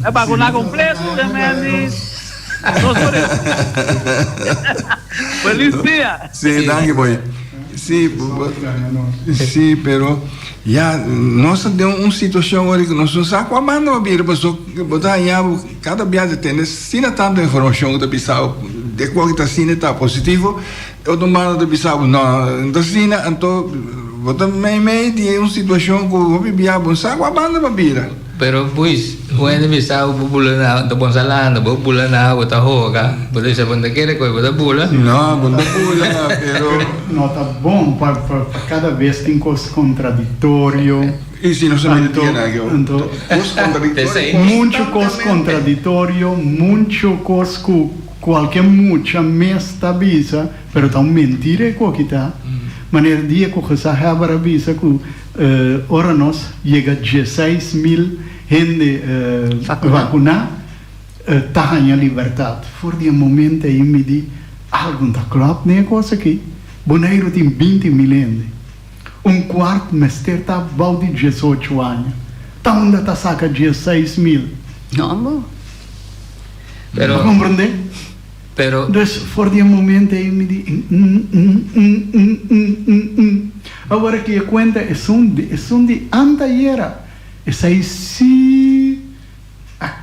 E vacuna completo, den men di. Feliz dia. Sí, danki boy. Sí, sí, pero ya nos ta den un situacion ora ku nos no sa kua banda bo bira paso bo ta haña bo kada bia ta tende asina tantu informacion ku ta bisa bo de kua ku ta asina ta positivo otro banda ta bisa bo no no ta asina anto bo ta mei mei di un situacion ku hopi bia bo no sa kua banda bo bira. Pero pues, un hende bisa bo bula na awa, ta bon salando, bo bula na awa, bo ta hoga, bo ta bisa bo no ta kere koe, bo ta bula. No, bo no ta bula, pero. No ta bon pa pa kada bes tin kos kontradiktorio. I si nos ta mete dia na aki, Anto, kos kontradiktorio. Muchu kos kontradiktorio, muchu kos ku kualke mucha mes ta bisa, pero ta un mentira e koki ta. Manera dia ku gezaghebber a bisa ku. Ora nos yega dieseis mil hende vakuná ta haña libertat. For di e momento ei mi di algu no ta klòp den e kos aki. Boneiru tin binti mil hende. Un kuart mester ta bou di diesocho aña. Ta unda ta saka dieseis mil? Bo komprendé? Pero. Dus for di e momento ei mi di, mm, mm, mm, mm, mm, mm, mm. Awor aki e kuenta esun di esun di antayera, esei si a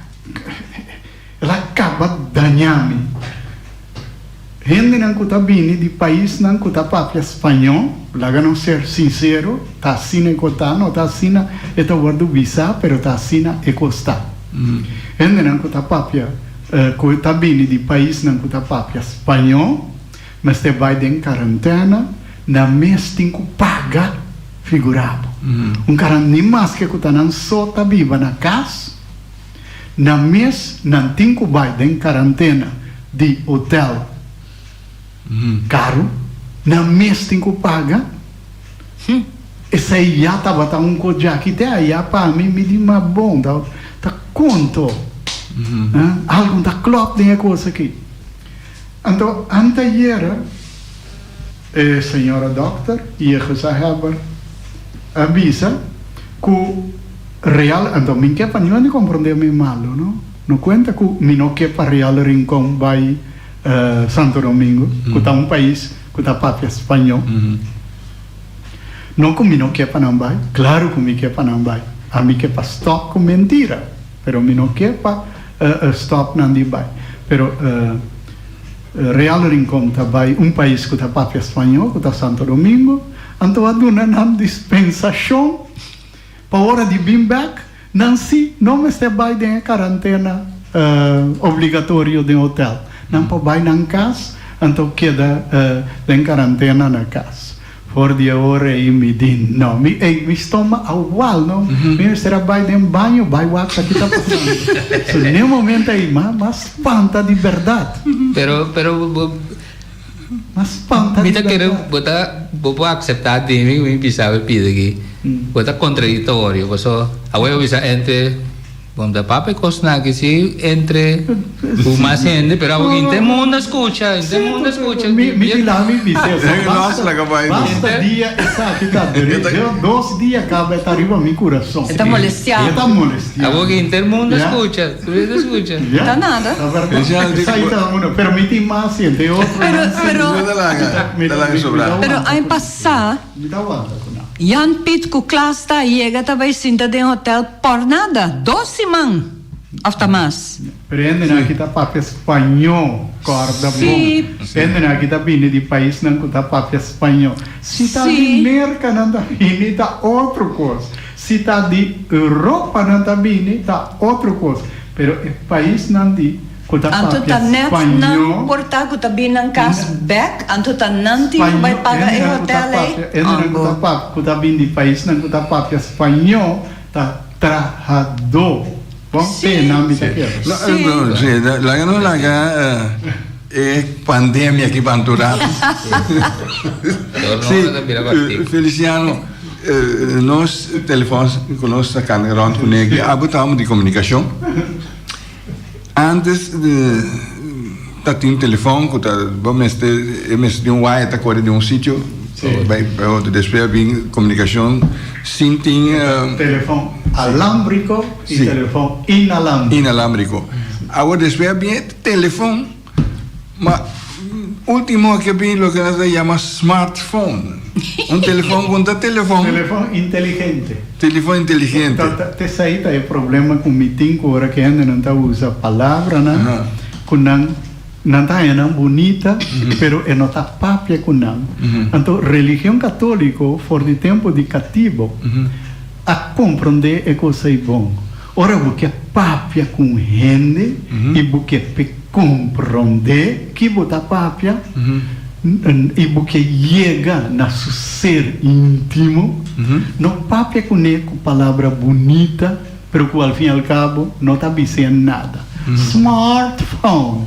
el a kaba daña mi. Hendenan ku ta bini di paisnan ku ta papia spañó, laga nos ser sinsero, ta asina e kos ta, no ta asina e ta wòrdu bisá, pero ta asina e kos ta. Hendenan ku ta papia Ku ta bini di paisnan ku ta papia spañó mester bai den karantena, nan mes tin ku paga, figurá bo. Un karan ni maske ku ta nan so ta biba na kas, nan mes nan tin ku bai den karantena di hotel karu, nan mes tin ku paga. Esei ya tabata un kos djaki te aya pa mi, mi di ma bon ta ta konto algu ta klòp den e kos aki. Anto antayera e señora dòkter i e gezaghebber a bisa ku Real, anto mi ke pa niun hende komprondé mi malu no, no kuenta ku mi no ke pa Real Rincon bai Santo Domingo ku ta un pais ku ta papia spañó. No ku mi no ke pa nan bai, klaru ku mi ke pa nan bai. Ami ke pa stòp ku mentira, pero mi no ke pa stòp nan di bai. Pero Real Rincon ta bai un pais ku ta papia spañó, ku ta Santo Domingo, anto a duna nan dispensashon pa ora di bin bèk, nan si no mester bai den e karantena obligatorio den hotèl. Nan por bai nan kas, anto keda den karantena na kas. For di e ora ei mi di no, mi ei mi stoma a wal no, mi mester a bai den baño bai wak sa ki ta pasando. So n'e momento ei ma ma spanta di berdad. Pero pero bo. M'a spanta Mi di ta kere bèrdat. bo ta bo por akseptá di mi ku mi bisa bo pida aki. Bo ta kontradiktorio paso awor bo bisa entre Bon ta papia kosnan aki si entre ku mas hende pero awor henter mundo a skucha henter mundo a skucha. Mi mi di la mi bisa eso Nos basta laga bai no. basta dia esaki ta dere dos dia kaba e ta riba mi kurason. E ta molestiá. E ta molestiá. Awor henter mundo a Ya. skucha tur hende a skucha. Ya. Ta nada. Ta bèrdat. Esaki ta uno pero mi tin mas hende otro Pero nan si. pero Ta laga Mi ta ta laga mi sobra. ta pero wanta aña ku pasá. mi ta wanta ku nan. Jan Piet ku Klaas ta yega ta bai sinta den hotel pòrnada dos siman òf ta mas. Pero hendenan aki ta papia spañó, kòrda bon. Sí. Hendenan aki ta bini di paisnan ku ta papia spañó. Si ta di Sí. Merka nan ta bini ta otro kos. Si ta di Europa nan ta bini ta otro kos. Pero e paisnan di Ku ta Anto papia ta net nan spañó. por ta ku ta bin nan kas bek, anto ta nan tin ku bai Spañó, paga e hendenan ku ta hotel ei? papia, hendenan ku ta Ango. pap, ku ta bin di paisnan ku ta papia spañó ta trahadó. Bon, Sí. te nan mi ta Sí. kere. No, Sí. no, sí, laga no laga e pandemia aki pa un rato. Door Sí, no ta bira kòrtiku. Feliciano, nos telefòn ku nos ta kanda rònt kuné aki, abo ta amo di komunikashon. Antes ta tin telefon ku ta bo mester e mester tin un waya ta kore di un sitio bai bai otro despues a bin komunikashon sin tin Telefon alambriko i telefon inalambriko. Inalambriko. Awor despues a bin e telefon. Ma ultimo a ke bin loke nan ta yama smartphone. Un telefon ku no ta telefon. Telefon inteligente. Telefon inteligente. Ta ta esei ta e problema ku mi tin ku ora ku hendenan ta usa palabranan ku nan nan ta haña nan bunita pero e no ta papia ku nan. Anto religion katoliko for di tempu di katibo a komprondé e kos ei bon. Ora bo ke papia ku un hende i bo ke p'e komprondé ki bo ta papia i bo ke yega na su ser íntimo, no papia kuné ku palabra bunita pero ku al fin i al kabo no ta bis'é nada. Smartphone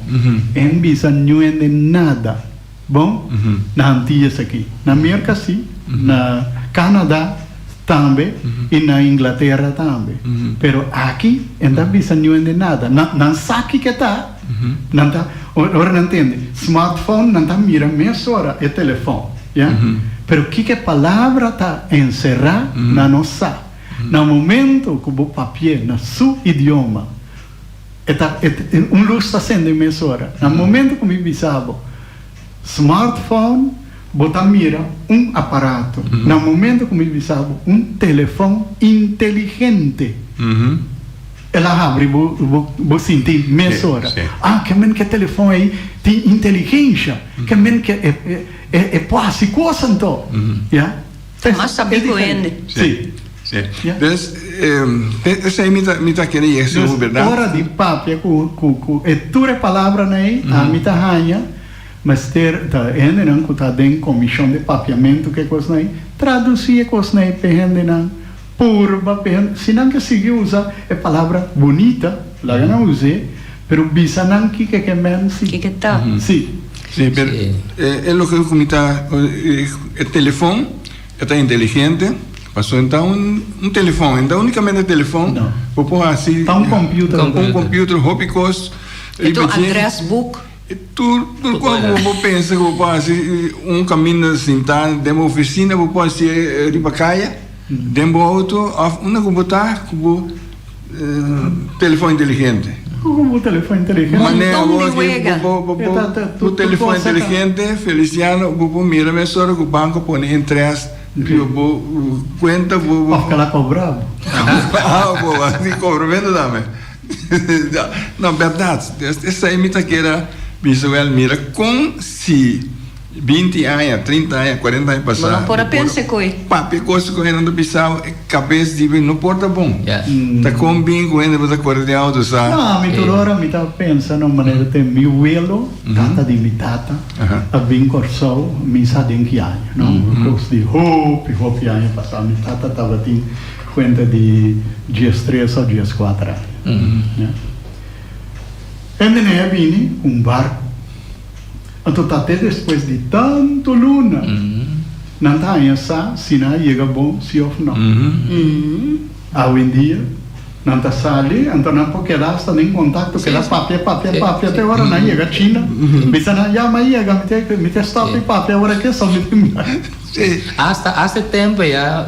e n bisa niun hende nada. Bon, na Antillas aki. Na Merka si, na Canada tambe i na Inglaterra tambe. Pero aki e no ta bisa niun hende nada. Nan nan sa kiko e ta. Nan ta, ora nan tende smartphone nan ta mira mesora e telefon, ya. Pero kiko e palabra ta enserá nan no sa. Na momento ku bo papi'é na su idioma, E ta e un lus ta sende mesora. Na momento ku mi bisa bo smartphone bo ta mira un aparato. Na momento ku mi bisa bo un telefon inteligente el a habri bo bo bo sinti mesora. Ah ke men ke telefon ei tin inteligensha, ke men ke e e e por hasi kos anto. Ya. Ta mas sabí ku hende. Sí. Sí. Dus, esei mi ta, mi ta kere yega sigur, bèrdat? Ora di papia ku, ku, ku e tur e palabranan ei, ami ta haña mester ta e hendenan ku ta den komishon di papiamentu ku e kosnan ei, tradusí e kosnan ei p'e hendenan purba p'e hende, si nan ke sigui usa e palabra bunita, laga nan us'é, pero bisa nan kiko ke men si. Kiko ta. Sí. Sí, pero e loke ku mi ta, e telefon e ta inteligente, pasobra e ta un telefon, e ta unikamente telefon, bo por hasi. Ta un computer. Un computer, hopi kos. E ta un address book. Tur tur kos ku bo por pensa ku bo por hasi, un kaminda sintá den bo ofisina bo por hasi riba kaya, den bo outo òf unda ku bo ta ku bo Telefon inteligente. Ku bo telefon inteligente. Manera Montón bo di aki wega. bo bo E ta- ta- bo tur- tur telefon cosa ta- inteligente Feliciano bo por mira mesora ku banko pone interes riba bo kuenta bo bo Of kala kobra bo. Ah bo di kobramento tambe. No bèrdat esei mi ta kere bisa wèl mira kon si Binti aña, trinta aña, kuarenta aña pasá. Bo no por a pensa ku e. Papia kos ku hende ta bisa e kabes di bo no por ta bon. Ta kon bin ku hende bo ta kore den outo sa. No, mi tur ora mi ta pensa na un manera te mi welo, tata di mi tata, a bin Kòrsou mi sa den ki aña, no? Kos di hopi, hopi aña pasá. Mi tata tabatin kuenta di diestres o dieskuater aña. Hende nei a bini ku un barku. Anto ta te despues di tantu luna nan ta haña sa si nan a yega bon si òf nò. Awendia nan ta sali anto nan por keda asta den kontakto, keda papia, papia, papia te ora nan yega China. Bisa nan, ya mi a yega, mi te mi te stòp di papia ora ke so mi tin bai. Asta asta e tempu ya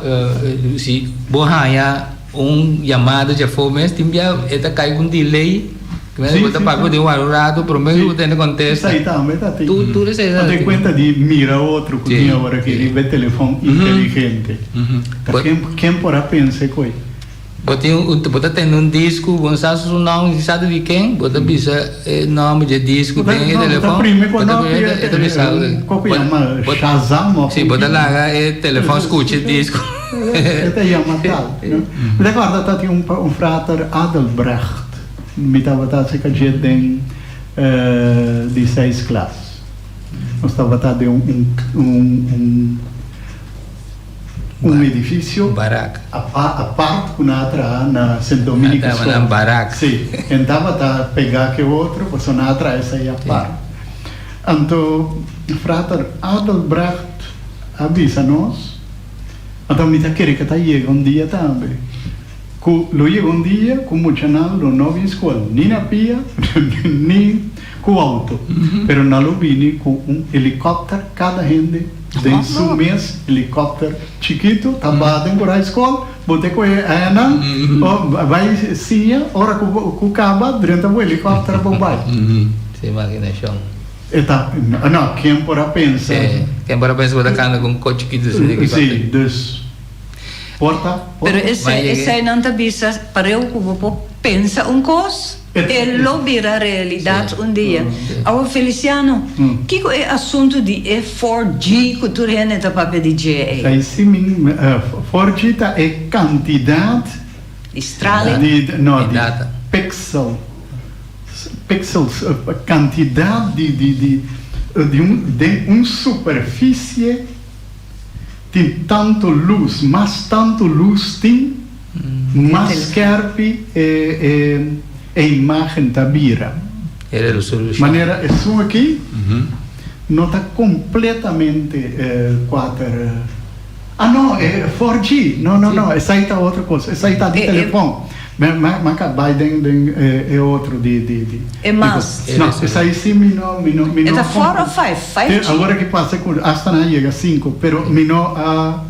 si bo haña un yamada djafó mes tin bia e ta kai ku un delay. Sí, Bo ta sí, papia sí. den un rato prome Sí. ku bo tende kontesta. Esei tambe ta tin. Tur tur esei ta Bo tin tin. kuenta di mira otro ku Sí, tin awor aki sí. riba e telefòn inteligente. Ta Bo- ken ken por a pensa ku ei? Bo tin un bo ta tende un disku, bo no sa su nòmber, ni sa di ken, bo ta bisa e nòmber dje disku Bo ta den e no, bo ta telefòn, prime bo ta ku prime nòmber e ta bisa e ku ku bo yama bo Shazam òf sí, un bo ta kiko. laga e telefòn skucha e disku. E ta yama tal, no? Mi ta kòrda ta tin un un frater Adelbrecht. Mi tabata cerca dje den di seis klas. Nos tabata den un un un edificio apart cu nan a traha na Sint Dominicus School. Si, en tabata pega cu e otro pasobra nan a traha esey apart. Anto frater Adelbrecht a bisa nos, anto mi ta kere cu ta yega un dia tambe. Ku lo yega un dia ku muchanan lo no bin skol ni na pia ni ku outo, pero nan lo bini ku un helikòpter, kada hende den su mes helikòpter chikitu ta baha den ku rai skol, bo te kohe añanan bai siña, ora ku kaba drenta bo helikòpter bo bai. Su imaginashon. E ta, no, ken por a pensa. Ken por a pensa ku bo ta kanda ku un kos chikitu asina di helikòpter. Si, dus. Porta, Pero porta. esei, esei nan ta bisa pareu ku bo por pensa un kos, e lo bira realidat un dia. Awor Feliciano, kiko e asuntu di e 4G ku tur hende ta papia di dje ei? Esei si mi, 4G ta e kantidat Di straling? di, no, Di di data. pixel, pixels, kantidat di, di, di, di un, den un superfisie. Tin tantu lus, mas tantu lus tin, mas skerpi e e imagen ta bira. E resolushon. Manera esun aki no ta kompletamente kuater, ah no, e 4G, no no no, esei ta otro kos, esei ta di telefon. Mi a bai den den e otro di di di. E mas. No, esei si mi no mi no mi no. E ta four of five? Five G? Awor aki pasa ku asta nan a yega sinku, pero mi no a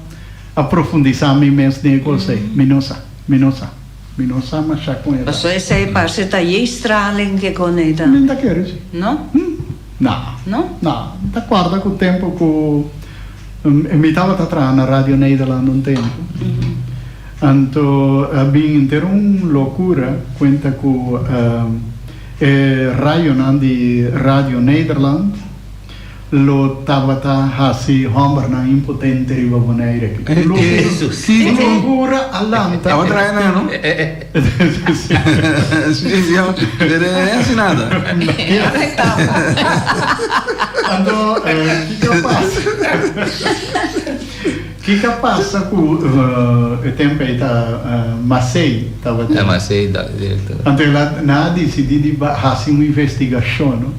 a profundisa mi mes den e kos ei. Mi no sa, mi no sa. Mi no sa masha kon e ta. Paso esei parse ta yei straling ke kon ei ta. Mi ta kere si. No? No. No? No. Mi ta kòrda ku tempu ku mi tabata traha na Radio Nederland un tempu. Anto a bin henter un locura cuenta cu e rayonan di Radio Nederland lo tabata haci hombernan impotente riba Bonaire aki. Locura a lanta. Tabata traha nan no? Si, si, pero e haci nada. Anto kico a pasa? Kiko a pasa ku e tempu ei ta Macei tabatin? Ta Macei ta direktor. Anto el a nan a disidí di hasi un investigashon no.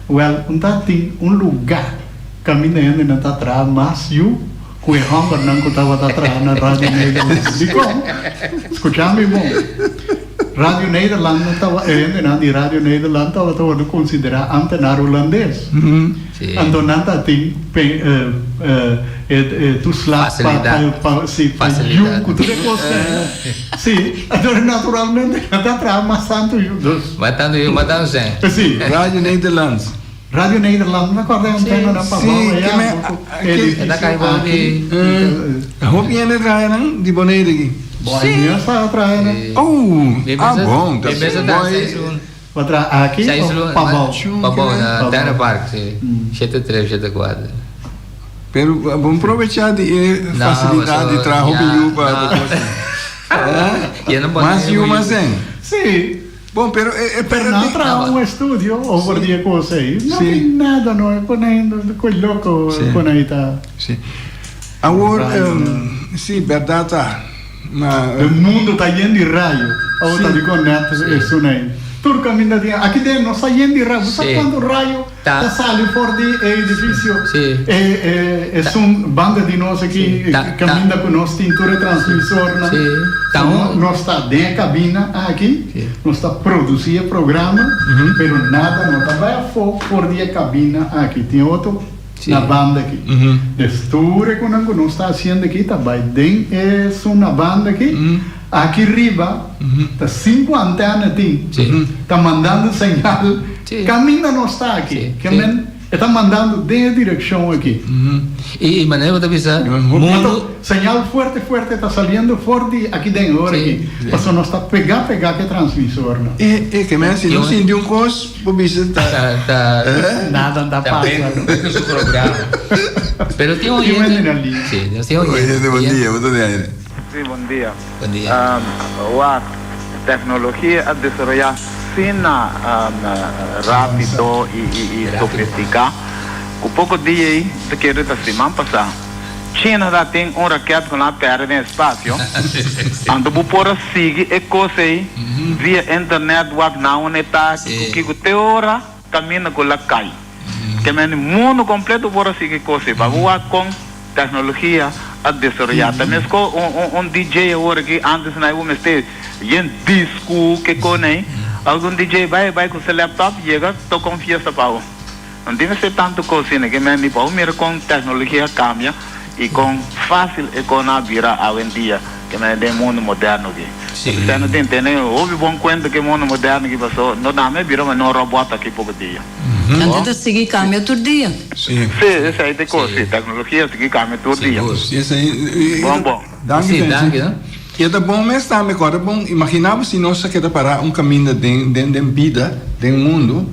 Wèl un ta tin un lugá kaminda hendenan ta traha mas yu ku e hòmbernan ku tabata traha na Radio Nederland. Dikon? Skucha mi bon. Radio Nederland no tawa e hendenan di Radio Nederland tabata wòrdu konsiderá ámtenar hulandes. Anto nan ta tin e toeslag pa pa si pa yu ku tur e kosnan. Si, anto naturalmente nan ta traha mas tantu yu dus. Mas tantu yu, mas tantu sèn. Si. Radio Nederland. Radio Nederland, mi acorda e antena nan pa bou allá ku e edificio aki. Hopi hende traha nan di Bonaire aki. Boy, mi a sa traha nan. Oh, ah bon, ta boy. Bo traha aki of pa bou? Pa bou na Tuinen Park, si. Shete tres, shete kuater. Pero bon probecha di e facilidad di traha hopi yu pa bo kos. Mas yu mas den. Si. Bon, pero e e Pero nan traha un estudio over di e kos ei. No tin nada no, e pone koe loko kon ei ta. Si. Awor, si, bèrdat ta. Ma. E mundo ta yen di rayo. Awor ta dikon nèt esun ei. Tur kaminda tin. Aki den nos ta yen di rayo. Bo sa Sí. kuantu rayo Ta. ta sali for di e edifisio? Sí. E, e, esun banda di nos aki, Sí. Ta- ta. kaminda ku nos tin tur e transmisornan. Sí. Ta So, un- nos ta den e kabina aki, Sí. nos ta produsí e programa, pero nada no ta bai afó for di e kabina aki. Tin otro Sí. na banda aki. Des tur e konan ku nos ta hasiendo aki ta bai den esun na banda aki. Aki riba ta sinku antena tin ta mandando señal kaminda nos ta aki. Ke men e ta mandando den e direkshon aki. I manera bo ta bisa mundu. Señal fuerte fuerte ta saliendo for di aki den ora aki pasobra nos ta pega pega ku e transmisornan. E ke men si no sinti un kos bo bisa ta. Nada ta pasa. Ta su programa. Pero tin oyente. Tin oyente. Bon dia, bo ta den aire. Sí, bon dia. Bon dia. Wak, teknologia a desaroyá asina rápido i sofistiká ku poko dia ei, ta kere ta siman pasá, China ta tin un raket ku nan a pèrdè den espasio, anto bo por a sigui e kos ei via internet wak nan unda e ta, kiko kiko, te ora kaminda ku la kai. Ke mende mundu kompleto por a sigui kos ei. Pa bo wak kon Tecnologia a desaroyá. Ta mesco un DJ awor aki, antes nan bo mester yen disco ke con ei. Algun DJ bai bai cu su laptop yega toca un fiesta pa bo. No tin mester tanto cos asina ke men di pa bo mira con tecnologia a cambia y con facil e con a bira awendia ke men den mundo moderno aki. Esei no tin tene hopi bon cuenta ke mundo moderno aki paso no dame a bira manera un robot aki poco dia. Anto ta sigui cambia tur dia. Sí. Sí, esei ta e cos, sí. Tecnologia sigui cambia tur dia. Sigur. Sí, esei. Bon, bon. Danki, Sí, Fenchi. danki, no? I e ta bon mes tambe, kòrda bon, imaginá bo si nos a keda pará un kaminda den, den, den bida, den mundu,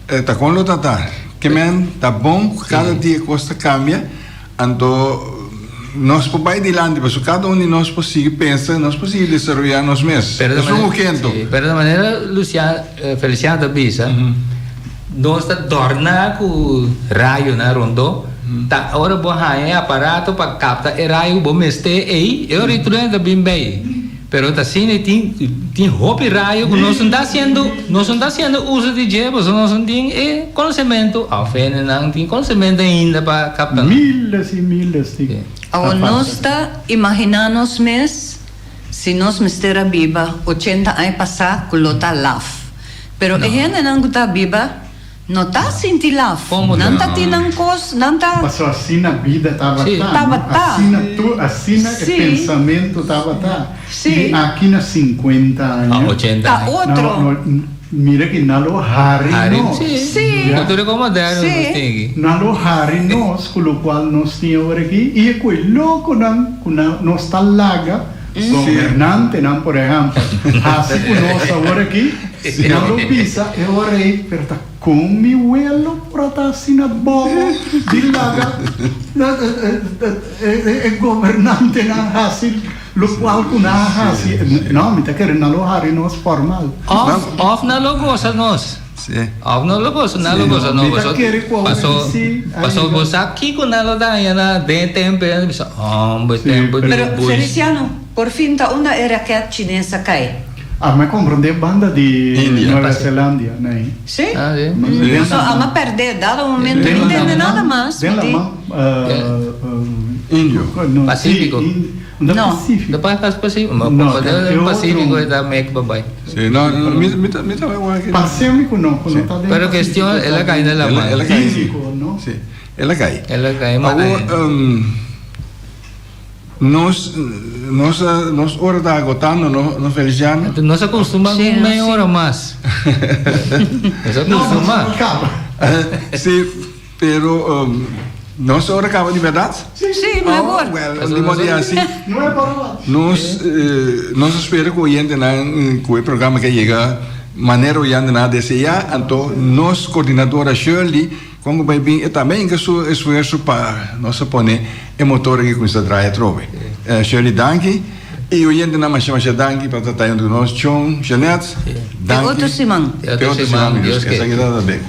ta kon lo ta ta. Ke men ta bon ku kada dia kos ta kambia, anto nos por bai dilanti, pasobra kada un di nos por sigui pensa, nos por sigui desaroyá nos mes. Pero de Esun manera, ukento. sí, pero de manera Luciano, Feliciano ta bisa, nos ta dòrná ku rayonan rondó, ta ora bo haña e aparato pa kapta e rayo ku bo mester ei, e ora ei trueno ta bin bei. Pero ta asina ei tin tin hopi rayo ku nos no ta hasiendo, nos no ta hasiendo uso di dje pasobra nos no tin e konosementu òf hendenan tin konosementu ainda pa kapta nan. Miles i miles di Awor nos ta imaginá nos mes Si nos mester a biba ochenta aña pasá ku lo ta laf. Pero e hendenan ku ta biba no ta sinti laf. Nan ta tin nan kos, nan ta. Pasobra asina bida tabata, no? Tabata. Asina tur, asina e pensamentu tabata. I aki na sinkuenta aña. Ochenta Ta aña. otro. Mira ki nan lo hari nos. Sí. Ku tur e kon moderno nos tin aki. Nan lo hari nos ku lokual nos tin awor aki i e ku e lokonan ku nan nos ta laga gobernantenan por ehèmpel hasi ku nos awor aki nan lo bisa e ora ei pero ta kon mi welo por a ta asina bobo di laga e gobernantenan hasi Locual cu nan a haci, no, mi ta kere nan lo hari nos formal. Of, of nan lo goza nos. Sí. Of nan lo goza, nan lo goza nos. Mi ta kere cu awor Paso, sí, a paso yega. bo sa kico nan lo daña na den e tempo, e nan bisa, hombre, Sí, tempo di Pero, Bush. Feliciano, por fin ta unda e raket chines a cay? Ah, mi a comprende banda di India. Nueva Zelandia, nee. Sí? Ah, sí. Den So, la ama man. perde, dado momento, Den no la tende man, nada mas. Den la mi di. man, eh, Indio. no, sí, Pacífico. in- No, No. Pacífico. No pa pas Pacífico, ma No, pa e den otro. Pacífico e ta mek babay. Sí, no, no, mi, mi, mi ta igual que. Pacífico no, cu no ta den Pero Pacífico, cuestión, ta el a cay na la El man. a cay. Índico, no? Sí, el a cay. El a cay, ma Awor, nos, nos, nos ora ta agotando, no, no Feliciano? Nos a costuma Sí, un media sí. hora mas. Nos a No, costuma. caba. Sí, Pero nos ora caba di berdad? Sí, no e Oh, por. well, di modo di así. No e por wat. Nos, nos a spera cu oyentenan cu e programa ke yega manera oyentenan a desea, anto nos coordinadora Shirley con cu bay bin e tambe hinca su esfuerzo pa nos a pone e motor aki cuminsa draai atrobe. Shirley danki y oyentenan masha masha danki pa ta ta hunto cu nos. Chon, Jeanette, Te danki. otro siman. Te otro siman, Dios ke. Esaki ta ta bek.